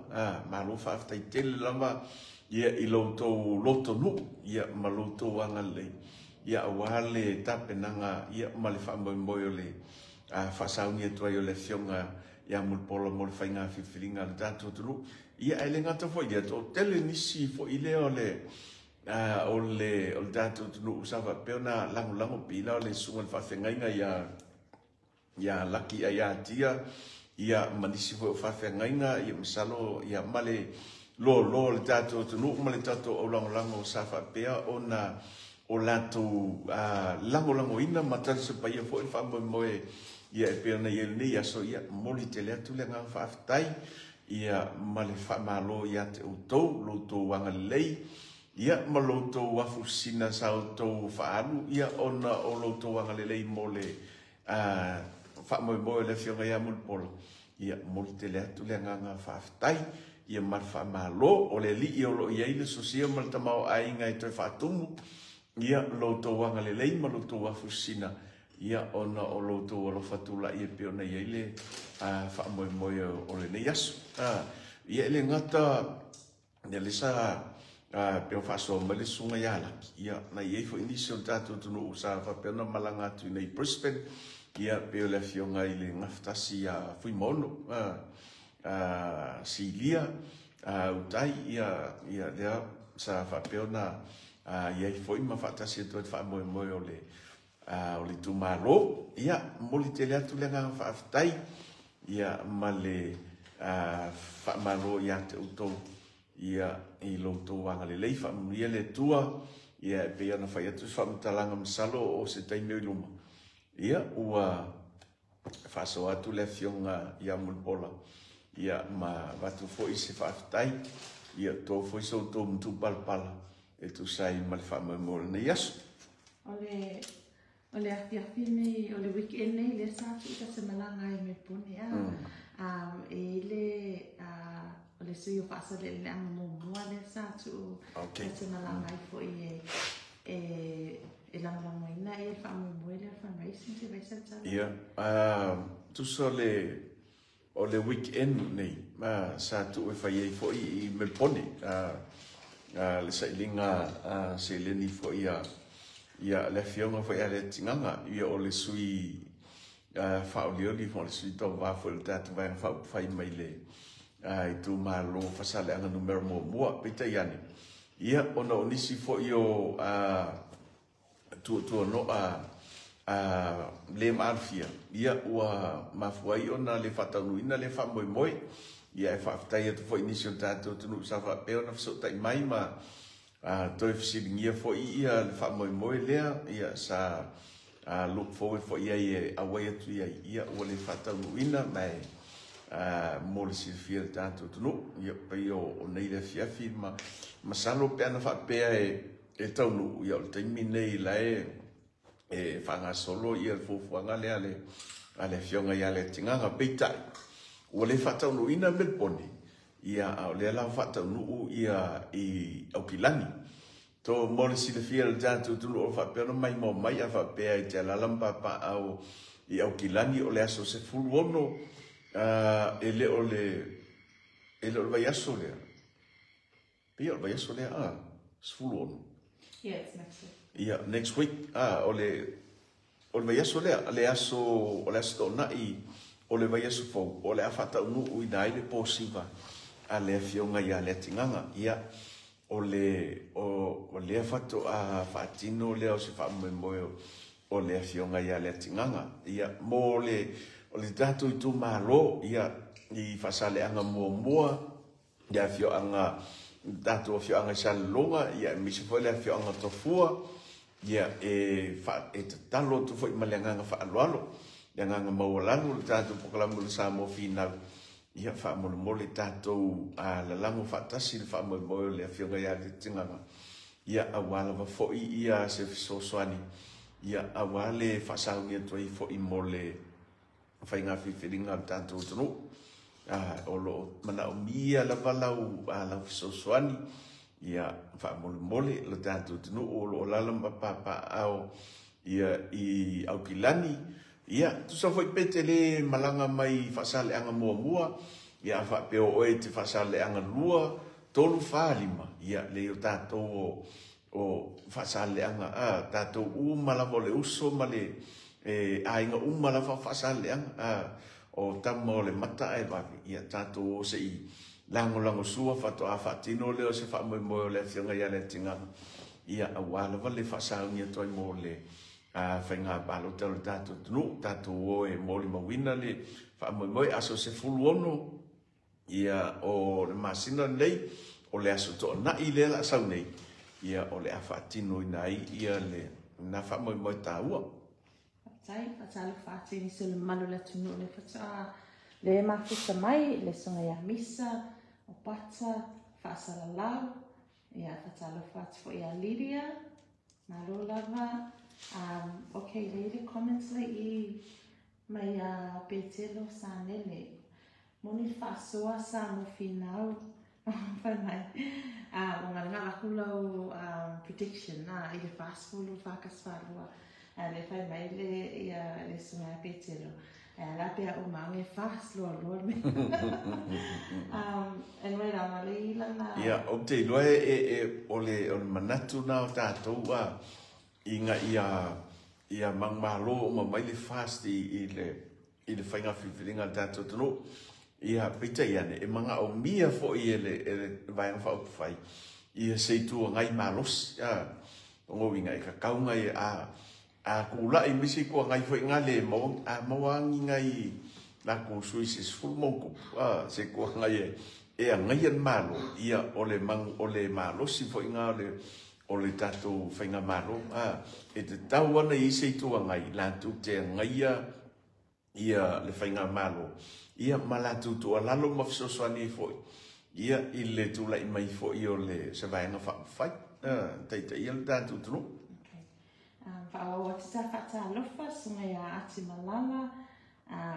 Malo faafetai tele lava ia i lo outou lotonuu ia ma lo outou agalelei ia aua le tapenaga ia ma le faamoemoe o le faasauni atu ai o le afioga ia Mulipola mo le faiga filifiliga a le tatou atunuu. Ia ae le gata foi ia toatele nisi foi lea o le o le tatou atunuu sa faapea ona lagolago pila o le susuga i le faafeagaiga ia Laki Aiatia ia ma nisi foi o faafeagaiga ia masalo ia ma le loaloa o le tatou atunuu ma le tatou aulagolago sa faapea ona o latou lagolagoina ma talisapaia foi le faamoemoe ia e pei ona i ai lenei aso. Ia momoli tele atu le agaga faafetai ia ma le faamalo ia te outou, lo outou agalelei ia ma lo outou afusina sa outou faaalu ia ona o lo outou agalelei mo le faamoemoe o le afioga ia Mulipola. Ia momoli tele atu le agaga faafetai ia ma le faamalo o le alii o lo o i ai le sosia ma le tamaoaiga e toe faatumu ia lo outou agalelei ma lo outou afusina ia ona o lo outou alofa tulai e pei ona i ai le faamoemoe o lenei aso. Ia e le gata ia lea sa pei ona faasoa mai le susuga ia Laki, ia na i ai foi nisi o le tatou atunuu sa faapea ona malaga atu i nei Brisbane, ia pei o le afioga i le Gafatasi ia Fuimaono Silia Utai, ia lea sa faapea ona i ai foi ma faatasi atu ai le faamoemoe o le itumalo. Ia momoli tele atu le agaga faafetai ia ma le faamalo ia te outou ia i lo outou agalelei. Faamanuia le Atua ia e pei ona fai atu se faamatalaga masalo o se taimi o i luma ia ua faasoa atu le afioga ia Mulipola ia ma avatu foi se faafetai ia to foi so outou matupalapala e tusa ai ma le faamoemoe o lenei aso. O le afiafi nei, o le weekend nei, lea sa tuu ta te malaga ai Melbourne e i le o le sui o Faasaleleaga muamua lea sa tuu ta te malaga ai foi e lagolagoina ia le faamoemoe lea fundraising se vai sa tala. Ia, tusa o le weekend nei sa tuu e fai ai foi i Melbourne le sailiga seleni foi ia le afioga foi a le Tigaga ia o le sui faaolioli o le sui tauva foi o le tatou Vaega Faaupufai mai le itumalo Faasaleleaga 1. Peitai ane, ia ona o nisi foi o tuatuanoa le maalofia, ia ua mafua ai ona le faataunuuina lea faamoemoe. Ia e faafetai atu foi i nisi o le tatou atunuu sa faapea ona fesootai mai ma toe fesiligia foi ia le faamoemoe lea, ia sa look forward foi i ai e auai atu i ai, ia ua le faataunuuina, ma e mo le silafia e le tatou atunuu, ia pei o nei le afiafi ma masalo pe ana faapea e taunuu, ia o le taimi nei la e faagasolo ia le fuafuaga lea a le afioga ia Leatigaga. Peitai, ua le faataunuuina Melipone, ia a o lea la ua faataunuu ia i Aukilani. To mo le silafia e le tatou atunuu o faapea ona maimoa mai, a faapea e te alaala ma papaaao i Aukilani o le aso 16, e le o le vaiaso lea. Pei o le vaiaso lea, 16. Yeah, it's next week. Yeah, next week. O le vaiaso lea, le aso, o le aso toonai, o le vaiaso fou, o le a faataunuu ina ai le posiva a le afioga ia Leatigaga. Ia, o lea faatoa faatino lea o se faamoemoe o le afioga ia Leatigaga. Ia, mo le, o le tatou itumalo, ia, i Faasaleleaga 1, le afioaga, tatou afioaga i Salelologa, ia, aemaise foi le afioaga Tofua, ia, e tatalo atu foi ma le agaga faaaloalo, le agaga maualalo, le tatou polokalame o le Samoa Finau, ia, faamolemole tatou lalago faatasi le faamoemoe o le afioga ia Leatigaga, ia, aua lava foi ia se fesoasoani, ia, aua le faasauni atu ai foi mo le faiga filifiliga a le tatou atunuu. O lo o manaomia lava lau fesoasoani, ia, faamolemole le tatou atunuu o lo o alaala ma papaaao ia i Aukilani. Ia, tusa foi pe te le malaga mai Faasaleleaga 1, ia, a faapea o oe te Faasaleleaga 2, 3, 4, 5, ia, le o tatou o Faasaleleaga, tatou uma lava o le uso ma le aiga uma lava Faasaleleaga, o tama o le mata ae vave, ia, tatou o se i lagolago sua faatoa faatino lea o se faamoemoe o le afioga ia Leatigaga, ia, aua lava le faasauni atu ai mo le faiga palota o le tatou atunuu, tatou o e molimauina le faamoemoe aso 16, ia, o le masina lenei, o le aso toonai lea la sau nei, ia, o le a faatinoina ai ia le na faamoemoe taua. Faafetai, faatalofa atu i nisi o le mamalu o le atunuu le faatoa le mafuta mai, le susuga ia Misa, o Pata, Faasalalau, ia, faatalofa atu foi ia Lydia, malo lava. Okay, le le comments le i mai a Petelo Sanele. Moni faasoa sa mo finau. Fai mai. O ngā aku lau prediction i le 40 whakaswharua. Le fai mai le ia le susuga ia Petelo. La pea o maunga e fast loa loa me. Anyway, la ma le ilana. Ia, o te iloa e o le manatu na o tātou inga ia mangmalo o mamai le fast i le faiga filifiliga a le tatou atunuu. Ia, peitai ane, e manaomia foi e le vaega faaupufai ia se itu agai malosi. O uiga e kakauga e a kula'i ma isi itu agai foi ga le maua a maua agi nai lakou sui se 10 ma ona tupu se itu agai e agaia le malo, ia o le o le malosi foi ga o le tatou faigamalo e tatau ana i se itu agai latou te agaia ia le faigamalo, ia ma latou tuualalo ma fesoasoani ai foi ia i le tula'i mai foi o le se vaega faaupufai taitaia le tatou atunuu. Okay. Faaauau atu sa faatalofa susuga ia Ati Malala,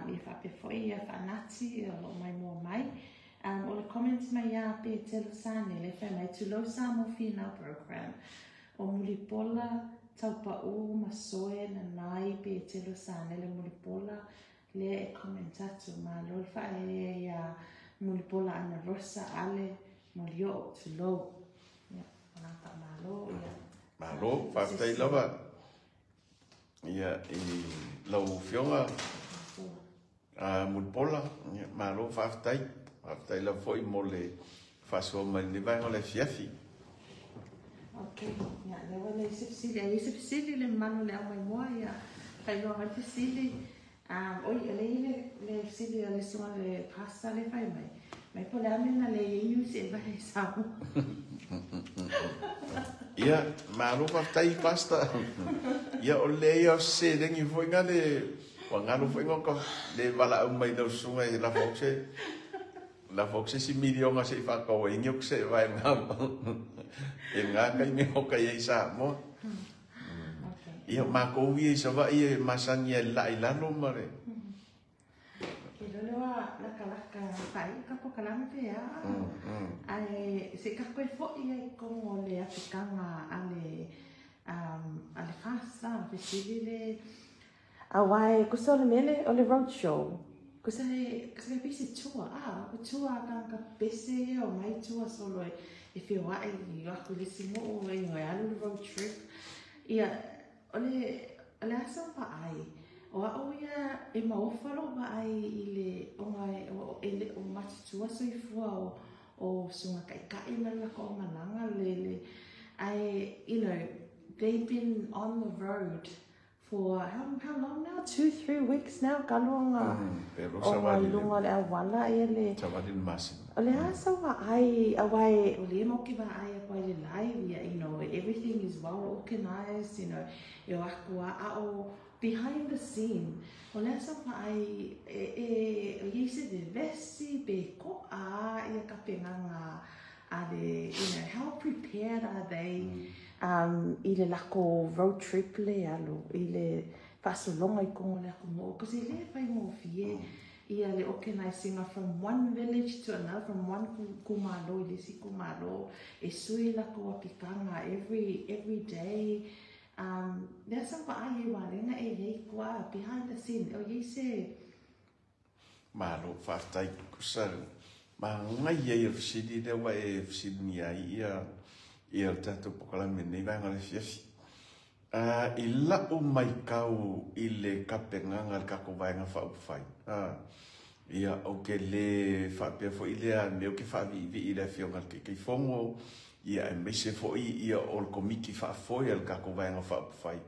ia faapea foi ia Faanati o loo maimoa mai. O le comment mai ia Petelo Sanele fai mai tulou Samoa Finau program. O Mulipola, Taupau, Masoe, Nanai, Petelo Sanele Mulipola, lea e comment atu malo le faaea ia Mulipola Ana Rosa Ale Molio tulou. Ia, ona faamalo ia. Malo, faafetai lava ia i lau afioga Mulipola, ia, malo faafetai. Faafetai lava foi mo le faasoa mai i lenei vaega o le afiafi. Ok, ia, lea ua leai se fesili. A i ai se fesili le mamalu o le aumaimoa, ia, faailoa mai le fesili. Oi, o lea e i ai le fesili a le susuga i le Pastor lea e fai mai, mai po o le a mea na leai ai Niu Sila i Samoa. Ia, malo faafetai Pastor. Ia, o le leai o se seleni foi na le ua galo foi na ka le valaau mai lau susuga e lafo atu se lafo atu se isi miliona se i faatau ai ni o se vaega e na taimi o ka i ai Samoa. Ia, matou ia i Savaii e masani ai le laa i lalo ma le Ke lole ua lakalaka faaiu ka polokalame pe a. Ae se i tatou foi ai i totonu o le apitaga a le FAST la, fesili le aua e tusa o le mea le o le road show. Tusa e tusa e pei se tour a, o tour a tagata pese ia o mai tour solo e feoai i o atu i le isi nuu e e alu le road trip. Ia o le a sau vaai? O au ia e maofa lou vaai i le ona e le o matutua soifua o susuga taitai ma le latou aumalaga le ae they've been on the road for how long now? 2, 3 weeks now talu ona Pe lo ona savali i le luga o le auala ia le savali le masina. O le a sau vaai aua e o lea matou te vaai atu ai le live ia everything is well organized, e o atu a a o behind the scene o le a sau vaai e o i ai se vevesi pe to'a ia tapenaga a le how prepared are they i le latou road trip le alu i le faasologa i totonu o le atunuu, cause e le faigofie ia le organizing from one village to another, from one itumalo i le isi itumalo, e sui latou apitaga every day. Lea sau vaai e ualega e i ai tua behind the scene o i ai se Malo faafetai kusa magai ai o le fesili lea ua e fesiligia ai ia le tatou polokalame i lenei vaega o le afiafi. I lau maitau i le tapenaga a le tatou Vaega Faaupufai, ia ou te lē faapea foi lea mea ou te faaviivii i le afioga i le Taitaifono, ia aemaise foi ia o le Komiti Faafoe a le tatou Vaega Faaupufai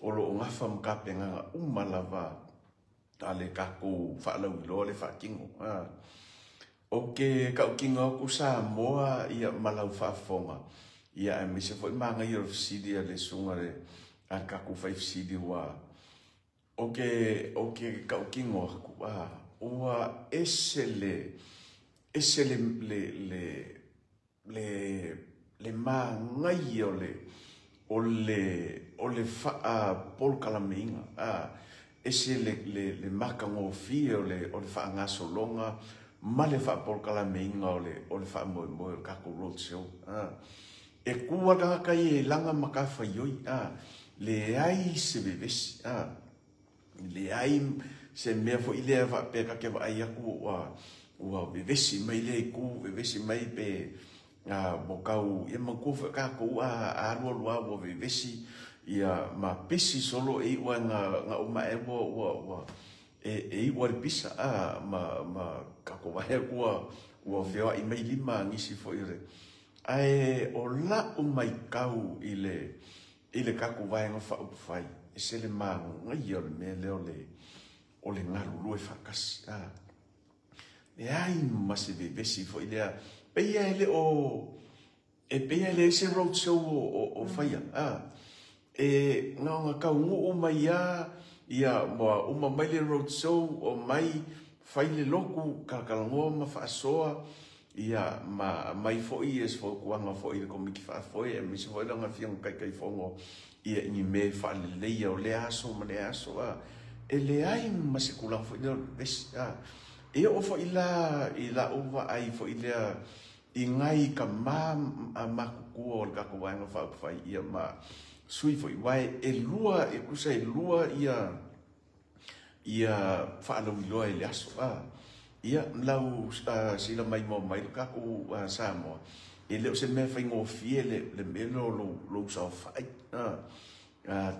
o lo o nafa ma tapenaga uma lava a le tatou faalauiloa le faatino. Ou te tautino atu Samoa ia ma lau faafofoga, ia aemaise foi magaia o le fesili a le susuga le a le tatou faifesili ua ou te tautino atu ua ese le ese le magaia o le faapolokalameina ese le matagofie o le faagasologa ma le faapolokalameina o le faamoemoe o le tatou road show. E ku a tagata ia e laga matafaioi leai se vevesi leai se mea foi lea faapea ta te vaai atu ua vevesi mai lea itu vevesi mai pe mo tau ia manatua foi tatou a alu alu a ua vevesi ia ma pisi solo e iu na uma e ua e iu le pisa ma tatou vaai atu ua feoai mai lima nisi foi o le ae o lau maitau i le tatou Vaega Faaupufai e se le magaia o le mea lea o le galulue faatasi leai ma se vevesi foi lea peia e le o e peia e leai se road show o faia e na ona taunuu mai a ia ma uma mai le road show o mai fai le lotu kalakalanoa ma faasoa ia ma mai foi ia se fautuaga foi i le Komiti Faafoe aemaise foi lana afioga Taitaifono ia i ni mea faaleleia o lea aso ma lea aso e leai ma se tulaga foi lea o le vevesi e oo foi la i lau vaai foi lea i nai tama a matutua o le tatou Vaega Faaupufai ia ma sui foi uae e lua e tusa e lua ia faalauiloa i le aso ia lau sila maimoa mai le tatou Samoa e le o se mea faigofie le mea lea o lou saofai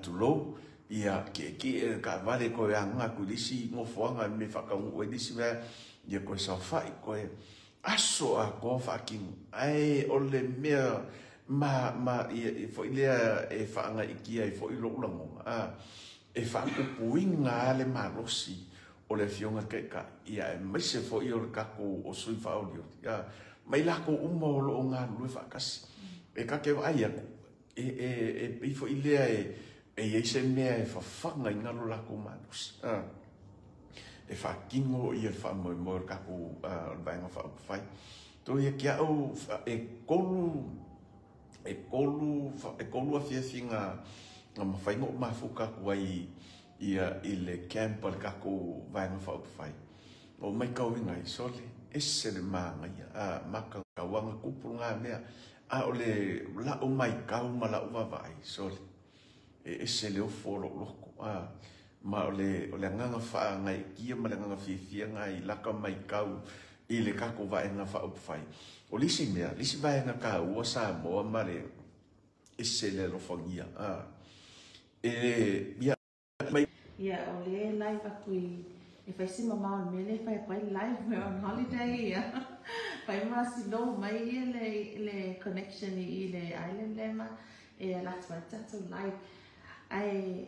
tulou ia tietie le taavale toe aga atu i le isi nofoaga me faataunuu ai le isi mea ia toe saofai toe. Aso atoa faatino, ae o le mea ma ma ia foi lea e faagaitia ai foi lou lagona, e faapupuina lava le malosi o le Afioga i le Taitai, ia aemaise foi o le tatou o sui faaolioli, ma i latou uma o lo o galulue faatasi. E ta te vaai atu, e pei foi lea e i ai se mea e fafaga i galo latou malosi, e faatino ia le faamoemoe o le tatou o le Vaega Faaupufai. To ia te au e tolu afiafi na mafai ona ou mafuta atu ai ia i le camp a le tatou Vaega Faaupufai. Na ou matauina ai, sole, ese le manaia, maka tauaga tupu lena mea, a o le lau matau ma lau vaavaai, sole, e ese le ofo o lou loto, ma o le agaga faagaeetia ma le agaga fiafia lena i laka matau i le tatou Vaega Faaupufai. O le isi mea, le isi vaega taua Samoa ma le ese le alofagia, e ia mai. Ia, o le live atu i e fai si mamao o le mea lea e fai atu ai live we're on holiday, ia. Fai ma slow mai ia le connection i le island lea ma e ala atu ai tatou live. Ae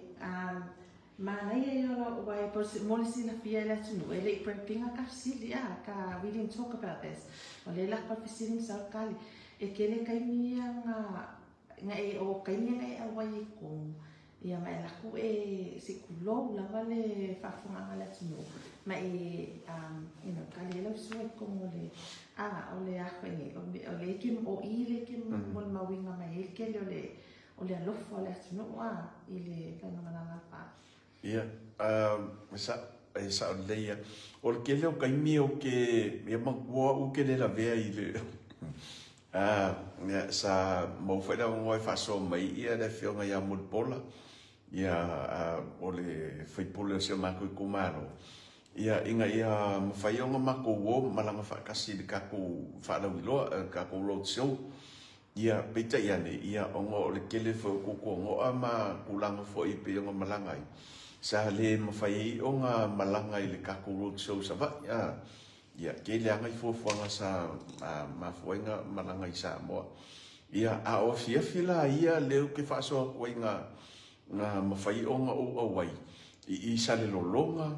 manaia ia o lau ai mo le silafia e le atunuu e le i prep-ina ka fesili a ka we didn't talk about this. O le lako fesili ma sau kali. E kele kaimi ia nga nga e o kaimi nga e auai e komu. Ia ma e laku e se kulou lava le faafofogaga le atunuu ma e you know kali e lau sua i komu o le a o le afa i o le ke o i le ke mo le mauiga mai e kele o le alofa o le atunuu a i le faigamalaga fa. Ia, sa e sao lelei ia. O le tele o taimi o ke ia manatua au ke le lavea i le ia, sa maua foi le avanoa e faasoa mai ia le afioga ia Mulipola, ia o le faipule o si o matou itumalo. Ia ina ia mafai ona matou o malaga faatasi i le tatou faalauiloa, le tatou road show. Ia peitai ane, ia ona o le tele foi o tuatuanoa ma tulaga foi pei ona malaga ai. Sa le mafai ai ona malaga i le tatou road show Savaii. Ia, tele lava nai fuafuaga sa mafua ai ona malaga i Samoa. Ia, a o afiafi la ia lea ou te faasoa atu ai na mafai ona ou auai i Salelologa,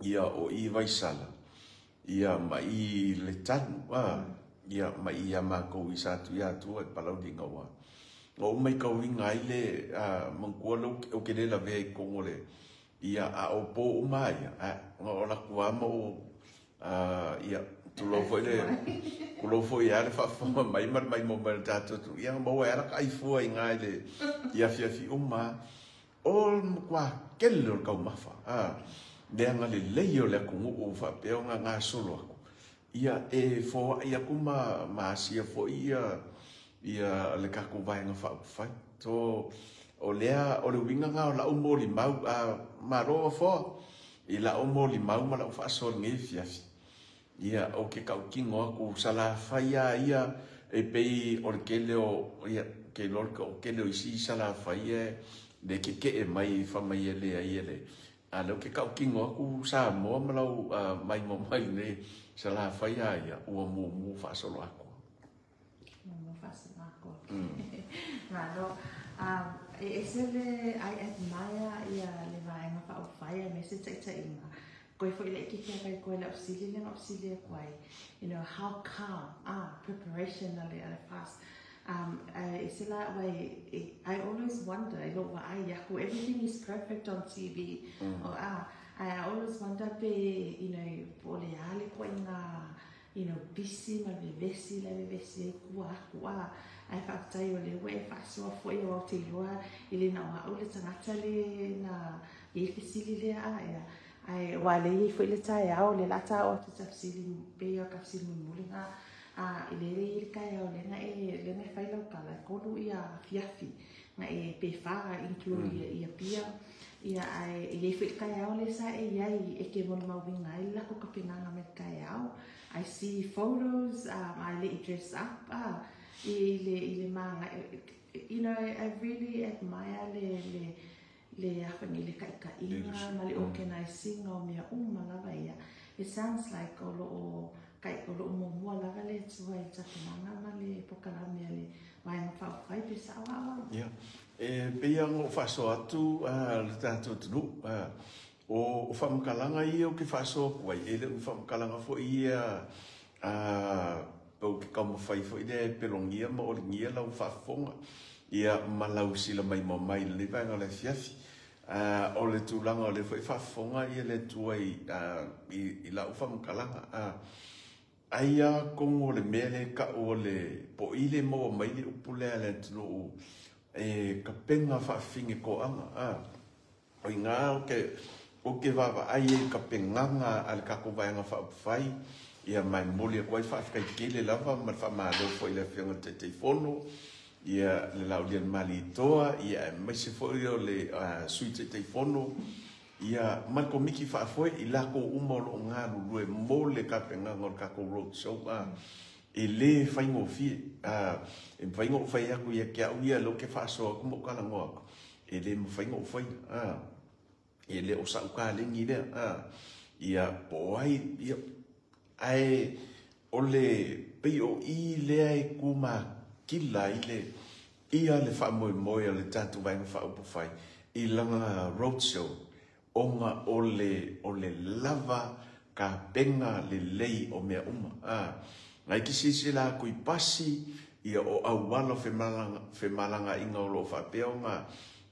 ia o i Vaisala, ia ma i Letanu, ia ma i ia matou i Satuiatua i Palauli gaua. Na ou matauina ai le manatua lea ou te le lavea i totonu o le ia a o po uma ia, na o alu atu lava ma ou ia tulou foi le tulou foi ia le faafofoga mai ma le maimoa mai o le tatou atunuu. Ia na maua ai lava la taifua i ina i le i afiafi uma. O le matua tele o le taumafa, le agalelei o le atunuu faapea ona gasolo atu. Ia e foai atu ma asia foi ia le tatou Vaega Faaupufai. So o lea o le uiga lena o lau molimau, malo afoa i lau molimau ma lau faasoa i lenei afiafi. Ia ou te tautino atu Salafai lava ia e pei o le tele o ia ke iloa o le tele o isi Salafai e le tetee mai fai mai e leai e le a lea ou te tautino atu Samoa ma lau maimoa mai nei Salafai lava ia ua mumu faasolo atu. Mumu faasolo atu. Malo. E ese le I admire ia le Vaega Faaupufai aemaise taitaiga. Koe foi le kiki a kai koe lau fesili le na fesili atu ai. How calm, preparation a le fast. Ese la wai I always wonder i lou vaai aku everything is perfect on TV. O I always wonder pe po o le a le ituaiga busy ma le vevesi le vevesi ai kua aku a ai faafetai o lea ua e faasoa foi aua ou te iloa i le na o au le tagata le na i ai fesili lea a ea ai ua le iai foi le taeao le la ta o atu ta fesili pe o ka fesili mulimuli na a i le le i le taeao lea na e lea na e fai lau tala e 3 ia afiafi na e pe 4 include ia pia ia ae i ai foi le taeao lea sa e iai e ke molimauina ai le latou tapenaga mai le taeao. I see photos I let you dress up i le maga I really admire le afani le taitaiga ma le organizing o mea uma lava ia. It sounds like o loo Kai o loo muamua lava le Atua i tapenaga ma le polokalame a le Vaega Faaupufai pe sao au au. Ia, e pei lava ona ou faasoa atu le tatou atunuu, o faamatalaga ia ou te faasoa atu ai, e le o ni faamatalaga foi ia ou te taumafai foi lea e pelogia ma olegia lau faafofoga ia ma lau silamaimoa mai i lenei vaega o le afiafi. O le tulaga o lea foi e faafofoga le Atua i lau faamatalaga. Ai lava atonu o le mea lea e tau o le po o i le maua mai le upu lea a le atunuu e tapena faafafine toaga. O i ina ou te vaavaai ai i le tapenaga a le tatou Vaega Faaupufai, ia ma e momoli atu ai le faafetai tele lava ma le faamalo foi i le Afioga i le Taitaifono, ia le Laaulialemalietoa, ia aemaise foi o le Sui Taitaifono, ia ma le Komiti Faafoe, i latou uma o lo o galulue mo le tapenaga o le tatou road show. E le faigofie. E mafai ona ou fai atu ia te au ia lea ou te faasoa atu ma ou talanoa atu, e le mafai ona ou faia. E le o sa'u taleni lea. Ia, po o ai, ia, ae o le pei o i lea e tumatila ai le ia le faamoemoe o le tatou Vaega Faaupufai i lana road show, ona o le lava tapena lelei o mea uma. Nai te silasila atu i pasi, ia o auala o femalagaaiga o lo o faapea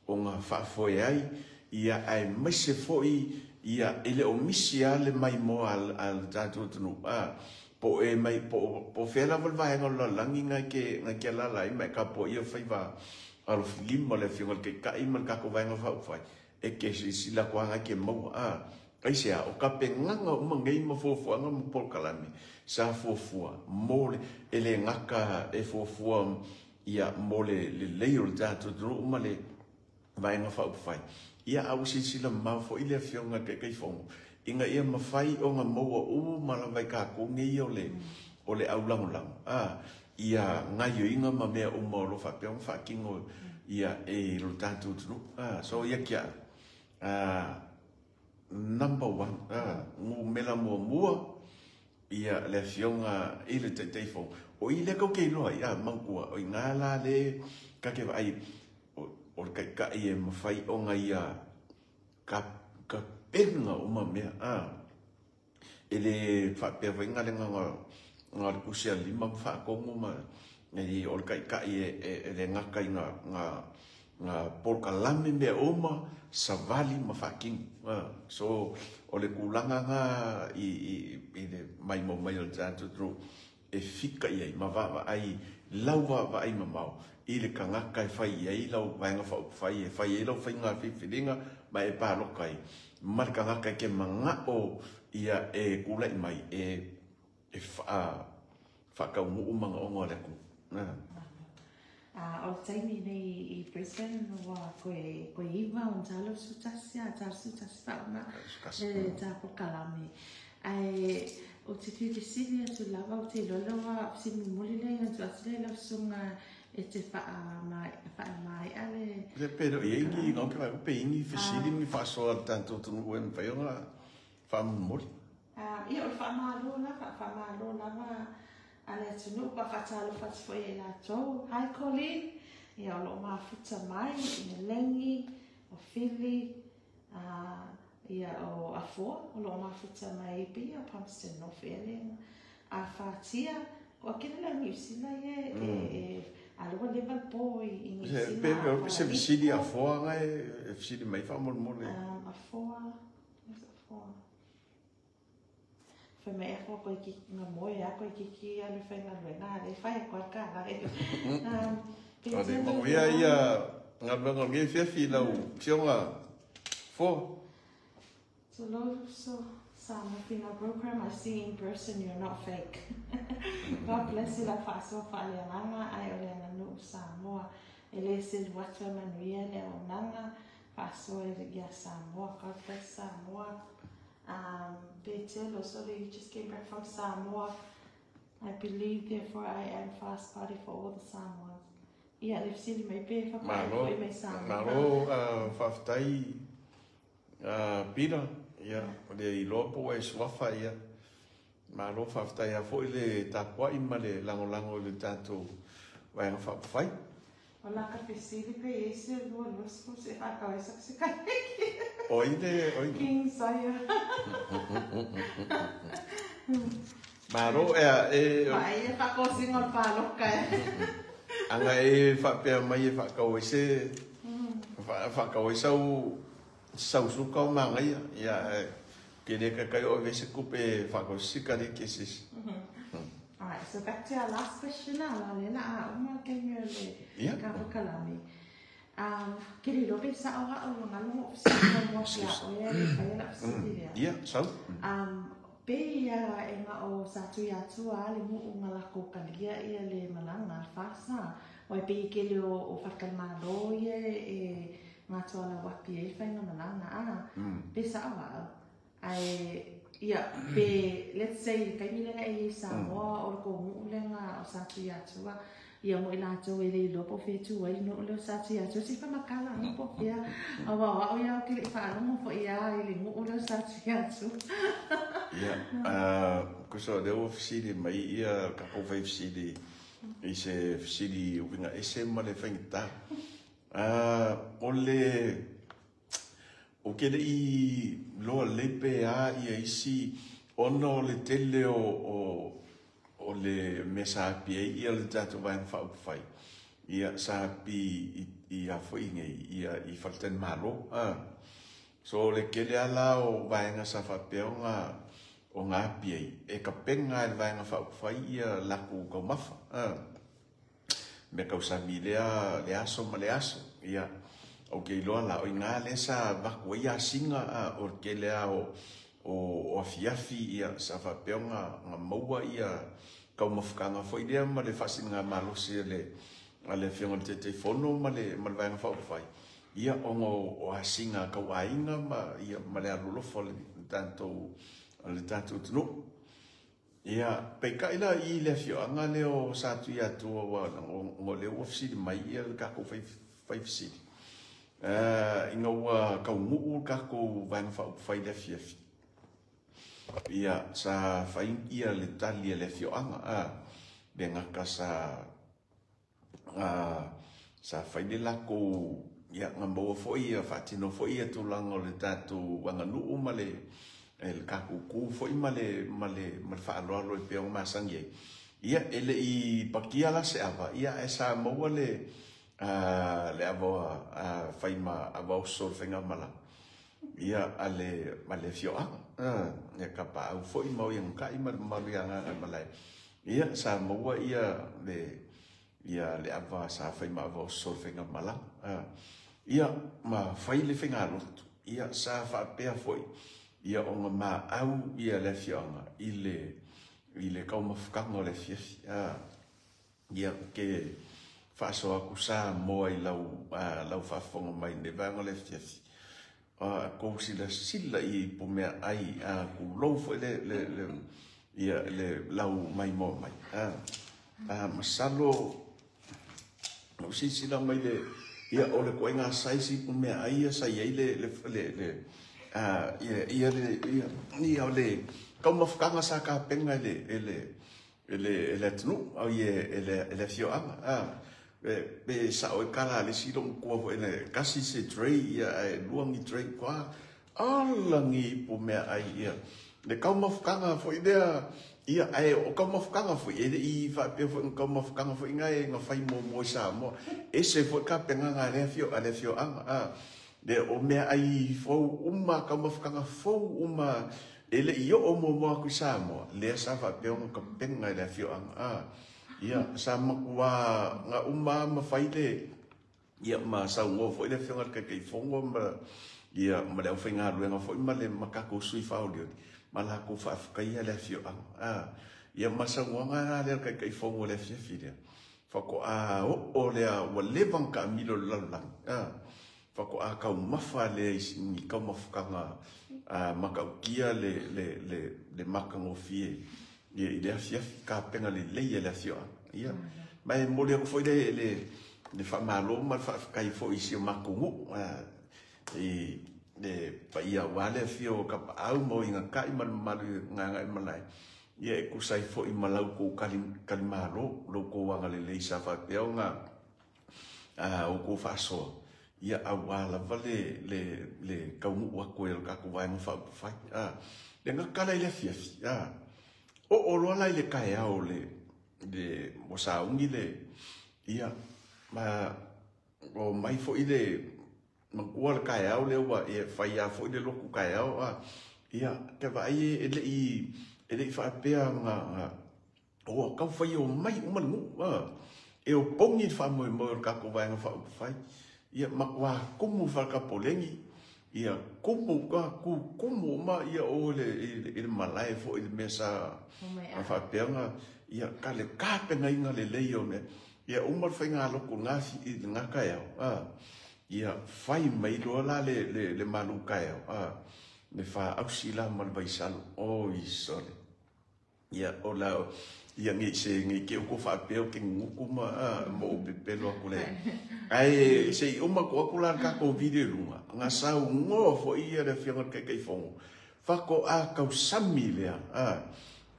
ona faafoe ai, ia aemaise foi ia e le o misi lava le maimoa a le tatou atunuu. Po e mai po o fea lava le vaega o le lalolagi na e te alaala ai ma e tapuaia faiva alofilima o le Afioga i le Taitai ma le tatou Vaega Faaupufai, e te silasila atu lava e te maua. Aisea, o tapenaga uma nei ma fuafuaga ma polokalame sa fuafua mo le, e le gata e fuafua ia mo le lelei o le tatou atunuu ma le Vaega Faaupufai, ia a ua silasila mamao foi le Afioga i le Taitaifono ina ia mafai ona maua uma lava e tatou nei o le aulagolago ia gaioiga ma mea uma o lo o faapea ona faatino ia e lo tatou atunuu. So ia te au, number one, numera muamua ia le Afioga i le Taitaifono. O i lea tou te iloa ai, manatua, o i ina la le ta te vaai, o le Taitai e mafai ona ia tapena uma mea. E le faapea foi na le na o le tusi a le lima ma faatonu ma o le Taitai e le gata i na polokalame mea uma, savali ma faatino. So o le tulaga na i le maimoa mai o le tatou atunuu e fika i ai ma vaavaai lau vaavaai mamao i le tagata e fai i ai lau Vaega Faaupufai, e fai ai lau faiga filifiliga ma e paloka ai, ma le tagata e te manao ia e tulai mai e faataunuu manaoga o le atunuu. O le taimi nei i Brisbane ua koe 9 ona 81 a 81 faauma le ta polokalame. Ae ou te fia fesili atu lava, ou te iloa lea ua fesili mulimuli lea ina tuu atu lea i lau susuga e te faamaea le Le pe le o i ai ni no ke pe i ni fesili ni faasoa a le tatou atunuu e mafai ona faamolimoli. Ia, o le faamalo lava, faamalo lava a le atunuu pa faatalofa atu foi ia i latou. Hi Colleen, ia o loo mafuta mai i Melegi, o Fili, ia o Afoa, o loo mafuta mai pe ia Palmerston North ea le a fatia. O akina le Niu Sila ia e a le ua leva le po i Niu Sila. Pe se fesili Afoa nga e fesili mai faamolemole. Afoa, Afoa. Fai mai Afoa koe ki nga moe a koe kiki alu faigaluega a le fai atu ai le kālā. O le manuia ia galuega o lenei afiafi lau Afioga Afoa. So, Samoa Female Program, I see in person you're not fake. God bless you la faasoa faaleagaga ae o le aganuu Samoa. E le selu atu e manuia le auaunaga faasoa ia Samoa. God bless Samoa. Betel, sorry, you just came back from Samoa. I believe, therefore I am fast party for all the Samoans. Ia, le fesili mai pe Malo, fapae mai Samoa. Malo, faafetai Pira, ia, o le iloa po ua e suafa ia. Malo faafetai lava foi le tapuai ma le lagolago i le tatou Vaega Faaupufai. O la ka fesili pe i ai se 20 se e faatau ai sau sikareti. O ai le, o ai? King Sawyer. Malo ea e. Vaai e faatosina o le paloka e. Ana e faapea mai e faatau ai se faatau ai sau sau suka o manaia ia ae ke le taitai o ave se tupe e faatau se sikareti a se isi. Alright, so back to our last question la, la lea la a uma le taimi o le polokalame. Ke le iloa pe sao a'u ua galo na ou fesili muamua atu ia oe ae le i faia la'u fesili lea. Ia, sau. Pe ia e na o Satuiatua a le nuu na lakou talia ia le malaga a le FAST aua e pei e tele o faletalimalo ia e gatoa lauapi ai le faiga malaga a pe sao a'u Ae, ia, pe, let's say i le taimi lea na e i ai i Samoa, o le tou nuu lea na o Satuiatua, ia mo i latou e le iloa po o fea e tu ai le nuu lea o Satuiatua, se i faamatala ane po o fea, aua o au ia ou te le i faalogo foi lava i le nuu lea o Satuiatua. Ia, tusa o lea ua fesili mai ia tatou fai fesili i se fesili uiga ese ma le faigata. O le Ou te le i iloa lelei pe a ia isi ona o le tele o le mea sa api ai ia le tatou Vaega Faaupufai, ia sa api i a foi nei, ia i faletalimalo. So o le tele lava la o vaega sa faapea ona api ai, e tapena e le Vaega Faaupufai ia latou taumafa. Mea tausami i lea le aso ma le aso. Ia, ou te iloa la, o i ina lea sa avatu ai asiga, a, o le tele lava o afiafi, ia, sa faapea ona maua ia taumafataga foi lea ma le faasiligamalosi a le Afioga i le Taitaifono ma le Vaega Faaupufai, ia, ona o asiga tauaiga ma, ia, ma le alolofa o le tatou atunuu. Ia, peitai la i le afioaga lea o Satuiatua aua ona o lea ua fesili mai le tatou fai fesili, ina ua taunuu le tatou Vaega Faaupufai i le afiafi, ia, sa fai le tali a le afioaga, le gata sa sa fai le latou, ia, na maua foi, ia, faatino foi ia tulaga o le tatou aganuu ma le tatou tu foi ma le faaaloalo e pei ona masani ai. Ia, e le i pakia la se ava, ia, ae sa maua le ava fai ma ava oso o le faigamalaga, ia, a le afioaga, ia Kapaau foi ma Oiagatai ma le mamalu ia Gagaemalae. Ia, sa maua ia le ia le ava sa fai ma ava oso o le faigamalaga. Ia, ma fai le faigalotu. Ia, sa faapea foi ia ona maau ia le afioaga i le i le taumafataga o le afiafi. Ia, ou te faasoa atu Samoa i lau lau faafofoga mai i lenei vaega o le afiafi. A tou silasila i ipumeaai, a tulou foi le le le ia le lau maimoa mai. A masalo na ou silasila mai le ia o le ituaiga size ipumeaai ia sa i ai le le le le ia ia le ia ia o le taumafataga sa tapena e le e le e le e le atunuu ai e le e le afioaga a pe sao ai tala a le isi loomatua foi le tasi se tray ia ae lua ni tray kwa ala ni ipu meaai ia le taumafataga foi lea ia ae o taumafataga foi e le i faapea foi na taumafataga foi na e na fai muamua i Samoa ese foi tapenaga a le afioaga a le o meaai fou uma taumafataga fou uma e le i oo muamua atu i Samoa, lea sa faapea ona tapena e le afioaga. A, ia, sa matua na uma lava ma fai le, ia, ma saunoa foi le afioga i le Taitaifono ma, ia, ma le aufaigaluega foi ma le, ma tatou sui faaolioli, ma latou faafetaia le afioaga. A, ia, ma le saunoaga la lea a le Taitaifono i le afiafi lea, faatoa oo lea, ua leva ona taamilo i le lalolagi, a, Faatoa taumafa lea i ni taumafataga matautia le matagofie i le afiafi, tapena lelei e le afioaga. Ia, ma e momoli atu foi le faamalo ma le faafetai foi i si o matou nuu, i le paia aua le afio o Tapaau ma Oigatai ma le mamalu i Gagaemalae. Ia e tusa ai foi ma la outou talimalo, lo outou agalelei sa faapea ona outou faasoa, ia aua lava le taunuu atu ai o le tatou Vaega Faaupufai. Le gata la i le afiafi, oo loa la i le taeao le ua sauni le, ia, ma o mai foi le matua le taeao lea ua e fai lava foi le lotu taeao, ia, te vaai e le i faapea na ua tau fai o mai uma le nuu, e opogi le faamoemoe o le tatou Vaega Faaupufai. Ia matua tumu fale-tapoleni, ia tumu, tumu uma ia o le malae foi le mea sa faapea na, ia ka le tapenaina lelei o mea. Ia uma le faiga lotu lena taeao, ia fai mai loa la le malu taeao, le faausi la ma le vaisalo, oi sole. Ia o la ia ngi se ngi ke ko faapea o ke nguku ma mo o pepelo aku le. Ai se i uma ko aku la ka ko video lunga. Nga sau ngo fo ia le afioga le Taitaifono. Fako a kausami lea,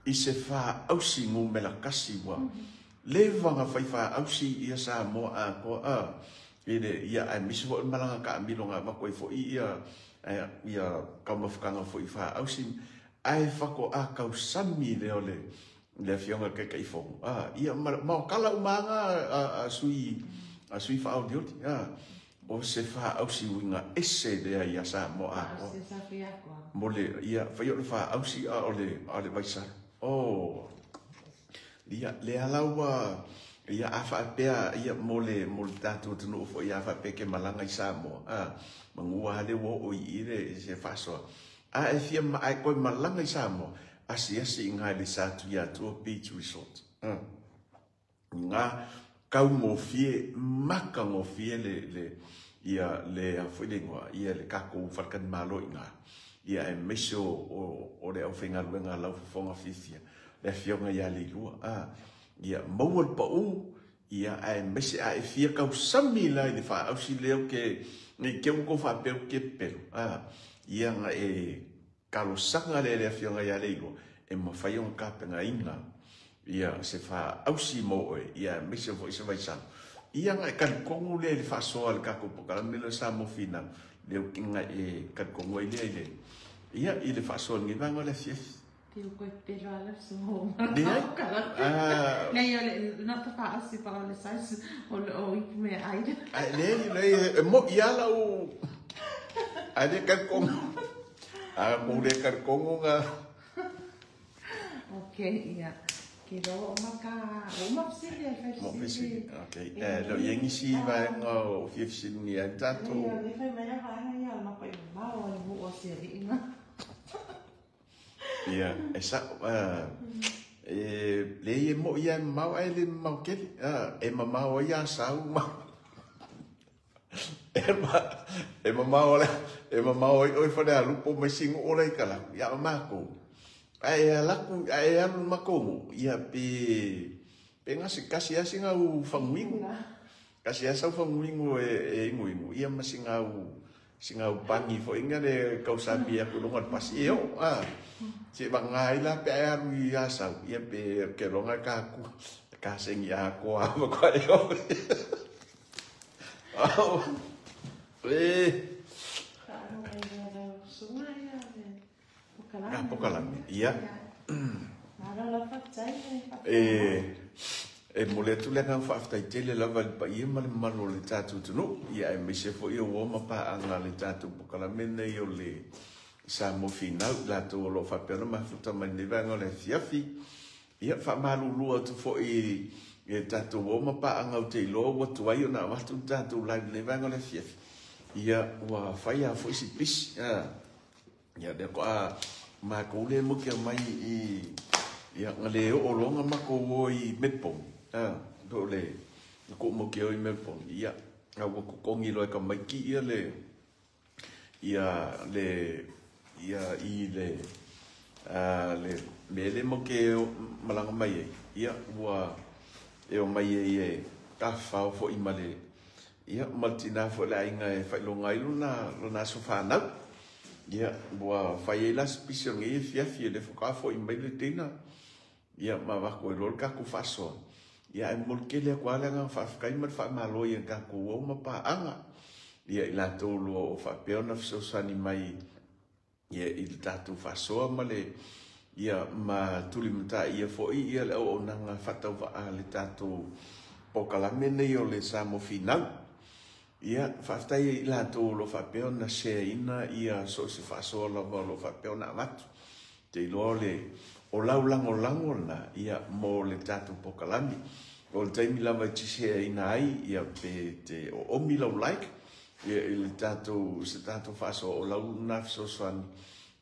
i se faausi ngumela kasi wa. Leva nga fai faausi ia Samoa a ko ile ia ai misi fo malanga ka amilo nga va ko fo ia ia kaumafukanga fo i faausi. Ai fako a kausami lea o le afioga le Taitaifono. Ia ma kala umanga a sui faaolioli. O se faausi uiga ese lea ia Samoa a ko. Mo le ia fai o le faausi a o le vaisalo. Oh. Ia le alaua ia a faapea ia mo le tatou atunuu foi ia faapea ke malaga i Samoa. Magua le ua oo i le se faasoa. A e fia ma ai koe malaga i Samoa, asiasi i ngā le Satuiatua Beach Resort. Ngā kaugofie, makagofie le ia le foi le ingoa, ia le tatou faletalimalo i ngā. Ia e aemaise o le aufaigaluega a lau fofoga fiafia, le afioga ia Leilua. Ia maua le pau, ia ae aemaise a e fia kausami la i le faausi lea o ke, nei ke ua kou faapea o ke pepelo. Ia nga e talosaga lea le afioga ia Leilua, e mafai ona tapenaina ia se faausi mo oe, ia aemaise foi se vaisalo. Ia nga e talitonu lea i le faasoa le tatou polokalame lea o Samoa Finau, lea o nga e talitonu ai lea i le, ia i le faasoa lenei vaega o le afiafi. Te o koe pepelo ala so ho. Leai. Nei o le nata faausi pa o le size o ipu mea ai. Ai leai e mo i ala o ai le talitonu. A mo le talitonu nga. Okay, ia. Ke roa o maka, o mafisili ai fai Mo fisili, okay. Lo iangi si vaega o fiafisili ni ai tatou. Ia, le fai mai vaega ia o mapa i mamao o le nuu o sialiiga. Ia, e sa, e le e mo ia mamao ai le mamao kele. E mamao ai a sau ma. E mamao le, e mamao ai oi whare alupo mai singo ora i kala. Ia o mākou. Ai alaku, ai alu makongo. Ia pe ngasi kasi asi ngau fanguingu. Kasi asa fanguingu e ingu ingu. Ia ma singau pangi fo inga le kausabi aku longa pasi e o. Se bangai la pe alu i asau. Ia pe ke longa ka ku ka sengi a ko a ma ko e o. Au. E. Ka pokalame. Ia. E mole atu le agaga faafetai tele lava i le paia ma le mamalu o le tatou atunuu. Ia aemaise foi o ua ma paaaga le tatou polokalame nei o le Samoa Finau, latou o loo faapea ona mafuta mai lenei vaega o le afiafi. Ia faamalulu atu foi i le tatou ua ma paaaga ou te iloa ua tuai ona avatu le tatou live lenei vaega o le afiafi. Ia ua fai lava foi si pisi. Ia lea ko a makou le moke mai i ia nga le oo loa nga makou o i Melbourne. Po o le ko moke o i Melbourne. Ia nga ua kokogi loa e ka maiki ia le ia le ia i le le mea le moke o malaga mai ai. Ia ua e o mai ai e tafafao foi ma le ia ma le tina foi le aiga e faailoga ai lona aso fanau. Ia, ua fai ai la se pisi o lenei afiafi, e le faatoa fo'i mai le teina, ia ma avatu ai loa le tatou faasoa. Ia, ae momoli tele atu lava le agaga faafetai ma le faamalo i a tatou uo ma paaga, ia i latou o lo o faapea ona fesoasoani mai ia i le tatou faasoa ma le ia ma tulimataia foi ia le auaunaga faatauvaa a le tatou polokalame nei o le Samoa Finau. Ia, faafetai i latou o lo o faapea ona share ina ia so o se faasoa lava o lo o faapea ona avatu. Ou te iloa o le o lau lagolago lena ia mo le tatou polokalame. O le taimi lava e te share ina ai ia pe te oomi lau like ia i le tatou se tatou faasoa o lau lena fesoasoani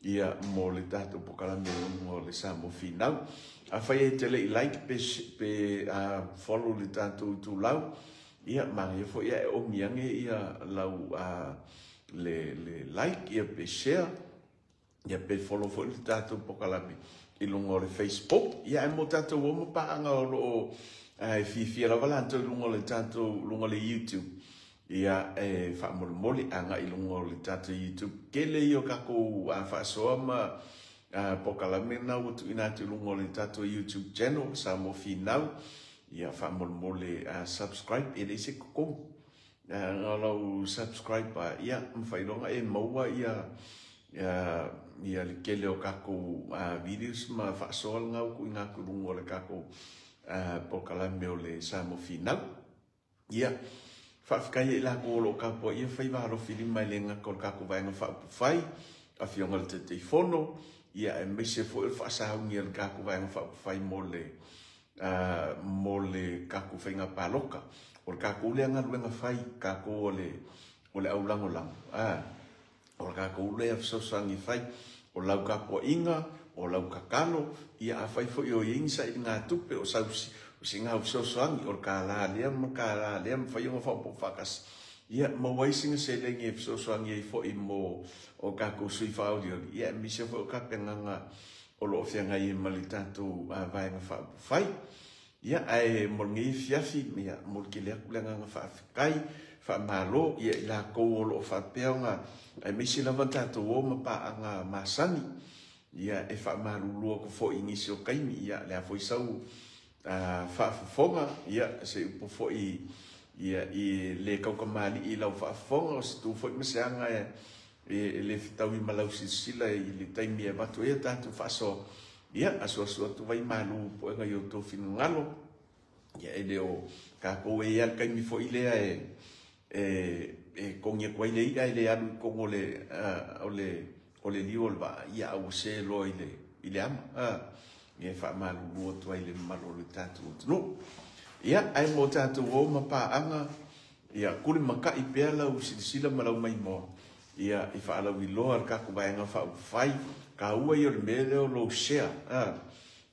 ia mo le tatou polokalame i luga o le Samoa Finau. Afai e te le i like pe pe follow i le tatou itulau, ia manaia foi ae omi ane ia lau le le like ia pe share ia pe follow foi le tatou polokalame i luga o le Facebook. Ia ae mo tatou o ma paaga o lo o e fiafia lava latou i luga o le tatou luga o le YouTube. Ia e faamolemole agai i luga o le tatou YouTube. Tele ia o tatou faasoa ma polokalame na ua tuuina atu i luga o le tatou YouTube channel Samoa Finau. Ia faamolemole subscribe e leai se totogi. Na o lau subscribe ia mafai loa ona e maua ia ia le tele o tatou videos ma faasoa lena ua tuuina atu i luga o le tatou polokalame o le Samoa Finau. Ia, faafetai ia i latou o lo o tapuaia faiva alofilima e le gata o le tatou Vaega Faaupufai, Afioga i le Taitaifono, ia aemaise foi o le faasauni a le tatou Vaega Faaupufai mo le mo le tatou faiga palota. O le tatou lea galuega fai, tatou o le o le aulagolago, a o le tatou lea fesoasoani fai, o lau tapuaiga, o lau tatalo, ia afai foi o i ai ni sailigatupe, o sau o sina au fesoasoani, o le $1 lea ma le $1 lea, mafai ona faaopoopo faatasi, ia maua ai sina seleni e fesoasoani ai foi mo o tatou sui faaolioli, ia aemaise foi o tapenaga o lo o feagai ai ma le tatou Vaega Faaupufai. Ia, ae mo lenei afiafi, ia, momoli tele atu le agaga faafetai, faamalo ia i latou o lo o faapea ona, aemaise lava tatou o ma paaga masani. Ia, e faamalulu atu foi i nisi o taimi, ia, o le a foi sau faafofoga, ia, se upu foi ia, i le tautamalii i lau faafofoga, o se tu foi ma se aga e e le fetaui ma lau silasila i le taimi e avatu ai a tatou faasoa, ia, asuasu atu vai malu puega i outou finagalo, ia, e le o tatou e i ai lava le taimi foi lea e e e togi atu ai le i'a e le alu i totonu o le o le o le liu o le vaa, ia, a ua se loa i le i le ama, ia, e faamalulu atu ai i le mamalu o le tatou atunuu. Ia, ae mo tatou o ma paaga, Ia tulimatai pea lau silasila ma lau maimoa ia i faalauiloa a le tatou Vaega Faaupufai. Taua ia o le mea lea o lou share,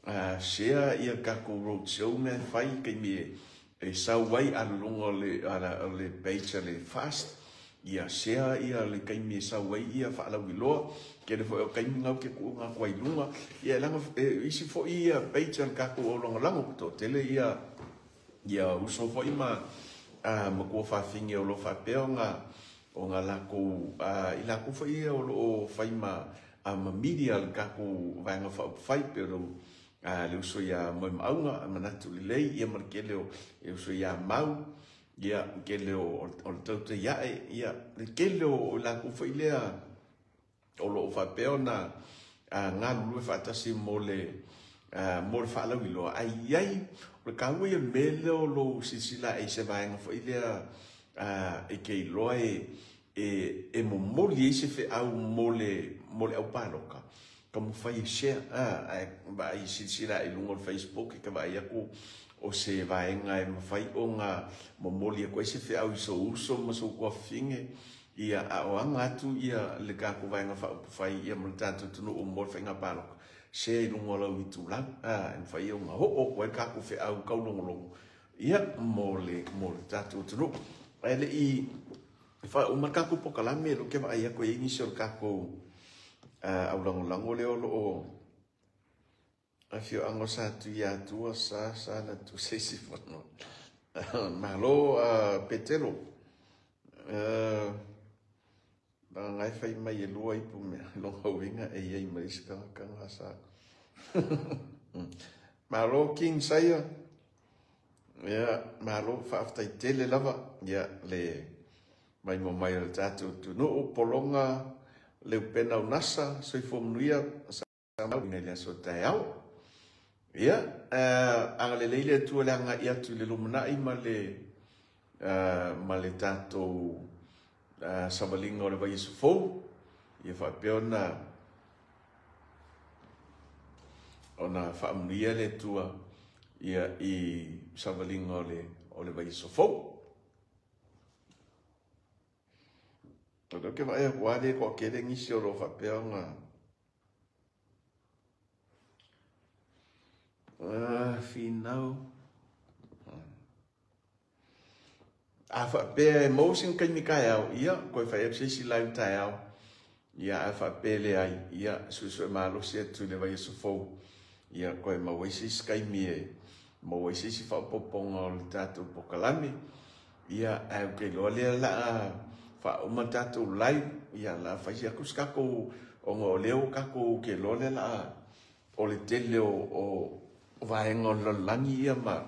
a share ia tatou road show mea e fai i taimi e sau ai alu luga o le o le page a le FAST, ia share ia le taimi e sau ai ia faalauiloa. Tele foi o taimi na ou te tuuina atu ai i luga, ia leaga e isi foi ia page a le tatou aulagolago, toatele ia Ia uso foi ma matua fafine o lo o faapea ona ona latou i latou foi ia o lo o fai ma ma media a le tatou Vaega Faaupufai pei o le uso ia Moemauga Manatu Lelei ia ma le tele o le uso ia Mau ia le tele o le Tautaiae ia le tele o latou foi lea o lo o faapea ona galulue faatasi mo le mo le faalauiloa. Ae i ai, o le taua ia o le mea lea o lou silasila ae i se vaega foi lea e te iloa e e momoli ai se feau mo le mo le aupalota, taumafai e share, ae vaai silasila ae i luga o le Facebook e te vaai atu o se vaega e mafai ona momoli atu ai se feau i sou uso ma sou tuafafine. Ia, a o aga atu ia le tatou Vaega Faaupufai ia ma le tatou atunuu mo le faiga palota, share i luga o lau itulau, a, e mafai ona oo atu ai le tatou feau taulogologo, ia, mo le, mo le tatou atunuu. Ae le i faauma le tatou polokalame, o lea ou te vaai atu e i ai nisi o le tatou aulagolago lea o lo o Afioaga o Satuiatua, sa sa na tu se isi fanua. Malo Petelo. Leaga e fai mai e lua ipu mea, lona uiga e i ai ma isi tagata na sa. Malo King Saia, ia malo faafetai tele lava, ia le maimoa mai o le tatou atunuu, Pologa, Leupena Unasa, soifua manuia, i le aso taeao. Ia, agalelei le Atua i le agai atu i le lumanai ma le tatou savaliga o le vaiaso fou, ia faapea ona faamanuia le Atua ia i savaliga o le vaiaso fou. O lea ou te vaai atu lava lea e toatele nisi o lo o faapea ona finau. A faapea e maua sina taimi taeao, ia, toe fai atu se isi live taeao. Ia, a faapea e leai, ia, suesue malosi atu i le vaiaso fou. Ia, toe maua ai se isi taimi e maua ai se isi faaopoopoga o le tatou polokalame. Ia, ae ou te iloa lea o le a faauma le tatou live. Ia, o le a fai atu se tatou, ona o lea ua tatou, ou te iloa lea o le a, o le tele o vaega o le lalolagi ia ma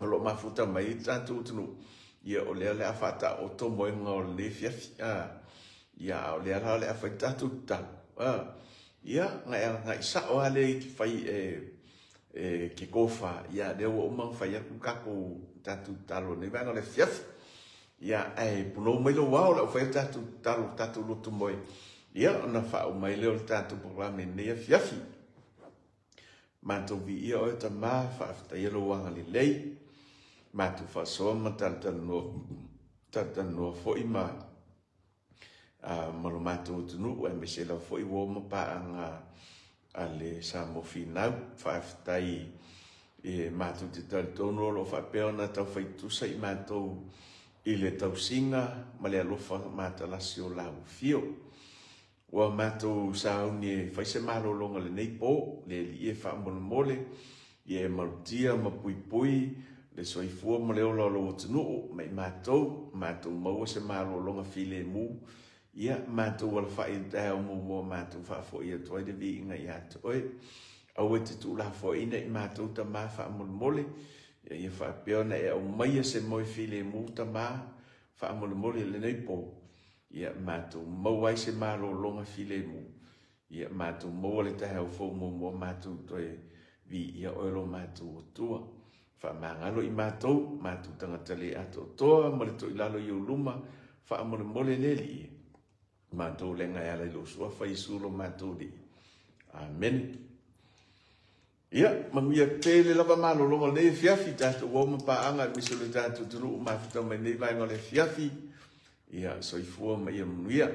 o lo o mafuta mai ai le tatou atunuu, ia o lea o le a faataoto moega o lenei afiafi. Ia, a o lea la o le a fai tatou tatalo. Ia, agai sao lava lea i te fai e ke tofa, ia lea ua uma ona fai atu le tatou tatalo i lenei vaega o le afiafi. Ia, ae punou mai lou ao o le a fai le tatou tatalo, tatou lotu moe, ia ona faauma ai lea o le tatou polokalame i lenei afiafi. Matou viia oe Tama, faafetaia lou agalelei, matou faasoa ma talatalanoa foi ma lo matou atunuu, aemaise lava foi uo ma paaga a le Samoa Finau. Faafetai e matou te talitonu o lo o faapea ona taufai tutusa i matou i le tausiga ma le alofa matalasi o lau afio. Ua matou sauni e fai se malologa lenei po, le alii e faamolemole, ia e malutia ma puipui le soifua ma le ola o lou atunuu, ma i matou, matou maua se malologa filemu, ia matou alafai i le taeao muamua matou faafoi atu ai le viiga ia te oe. Aua e te tuulafoaiina i matou Tama faamolemole, ia faapea ona e aumaia se moe filemu Tama faamolemole i lenei po, ia matou maua ai se malologa filemu, ia matou maua le taeao fou muamua matou toe viia oe lo matou Atua. Faamagalo i matou, matou tagata le atoatoa ma le toilalo i ou luma, faamolemole le Alii, matou lenga e ala i lou suafa Iesu lo matou Alii. Amene. Ia, manuia tele lava malologa o lenei afiafi, tatou uo ma paaga aemaise o le tatou atunuu mafuta mai nei vaega o le afiafi. Ia, soifua ma ia manuia.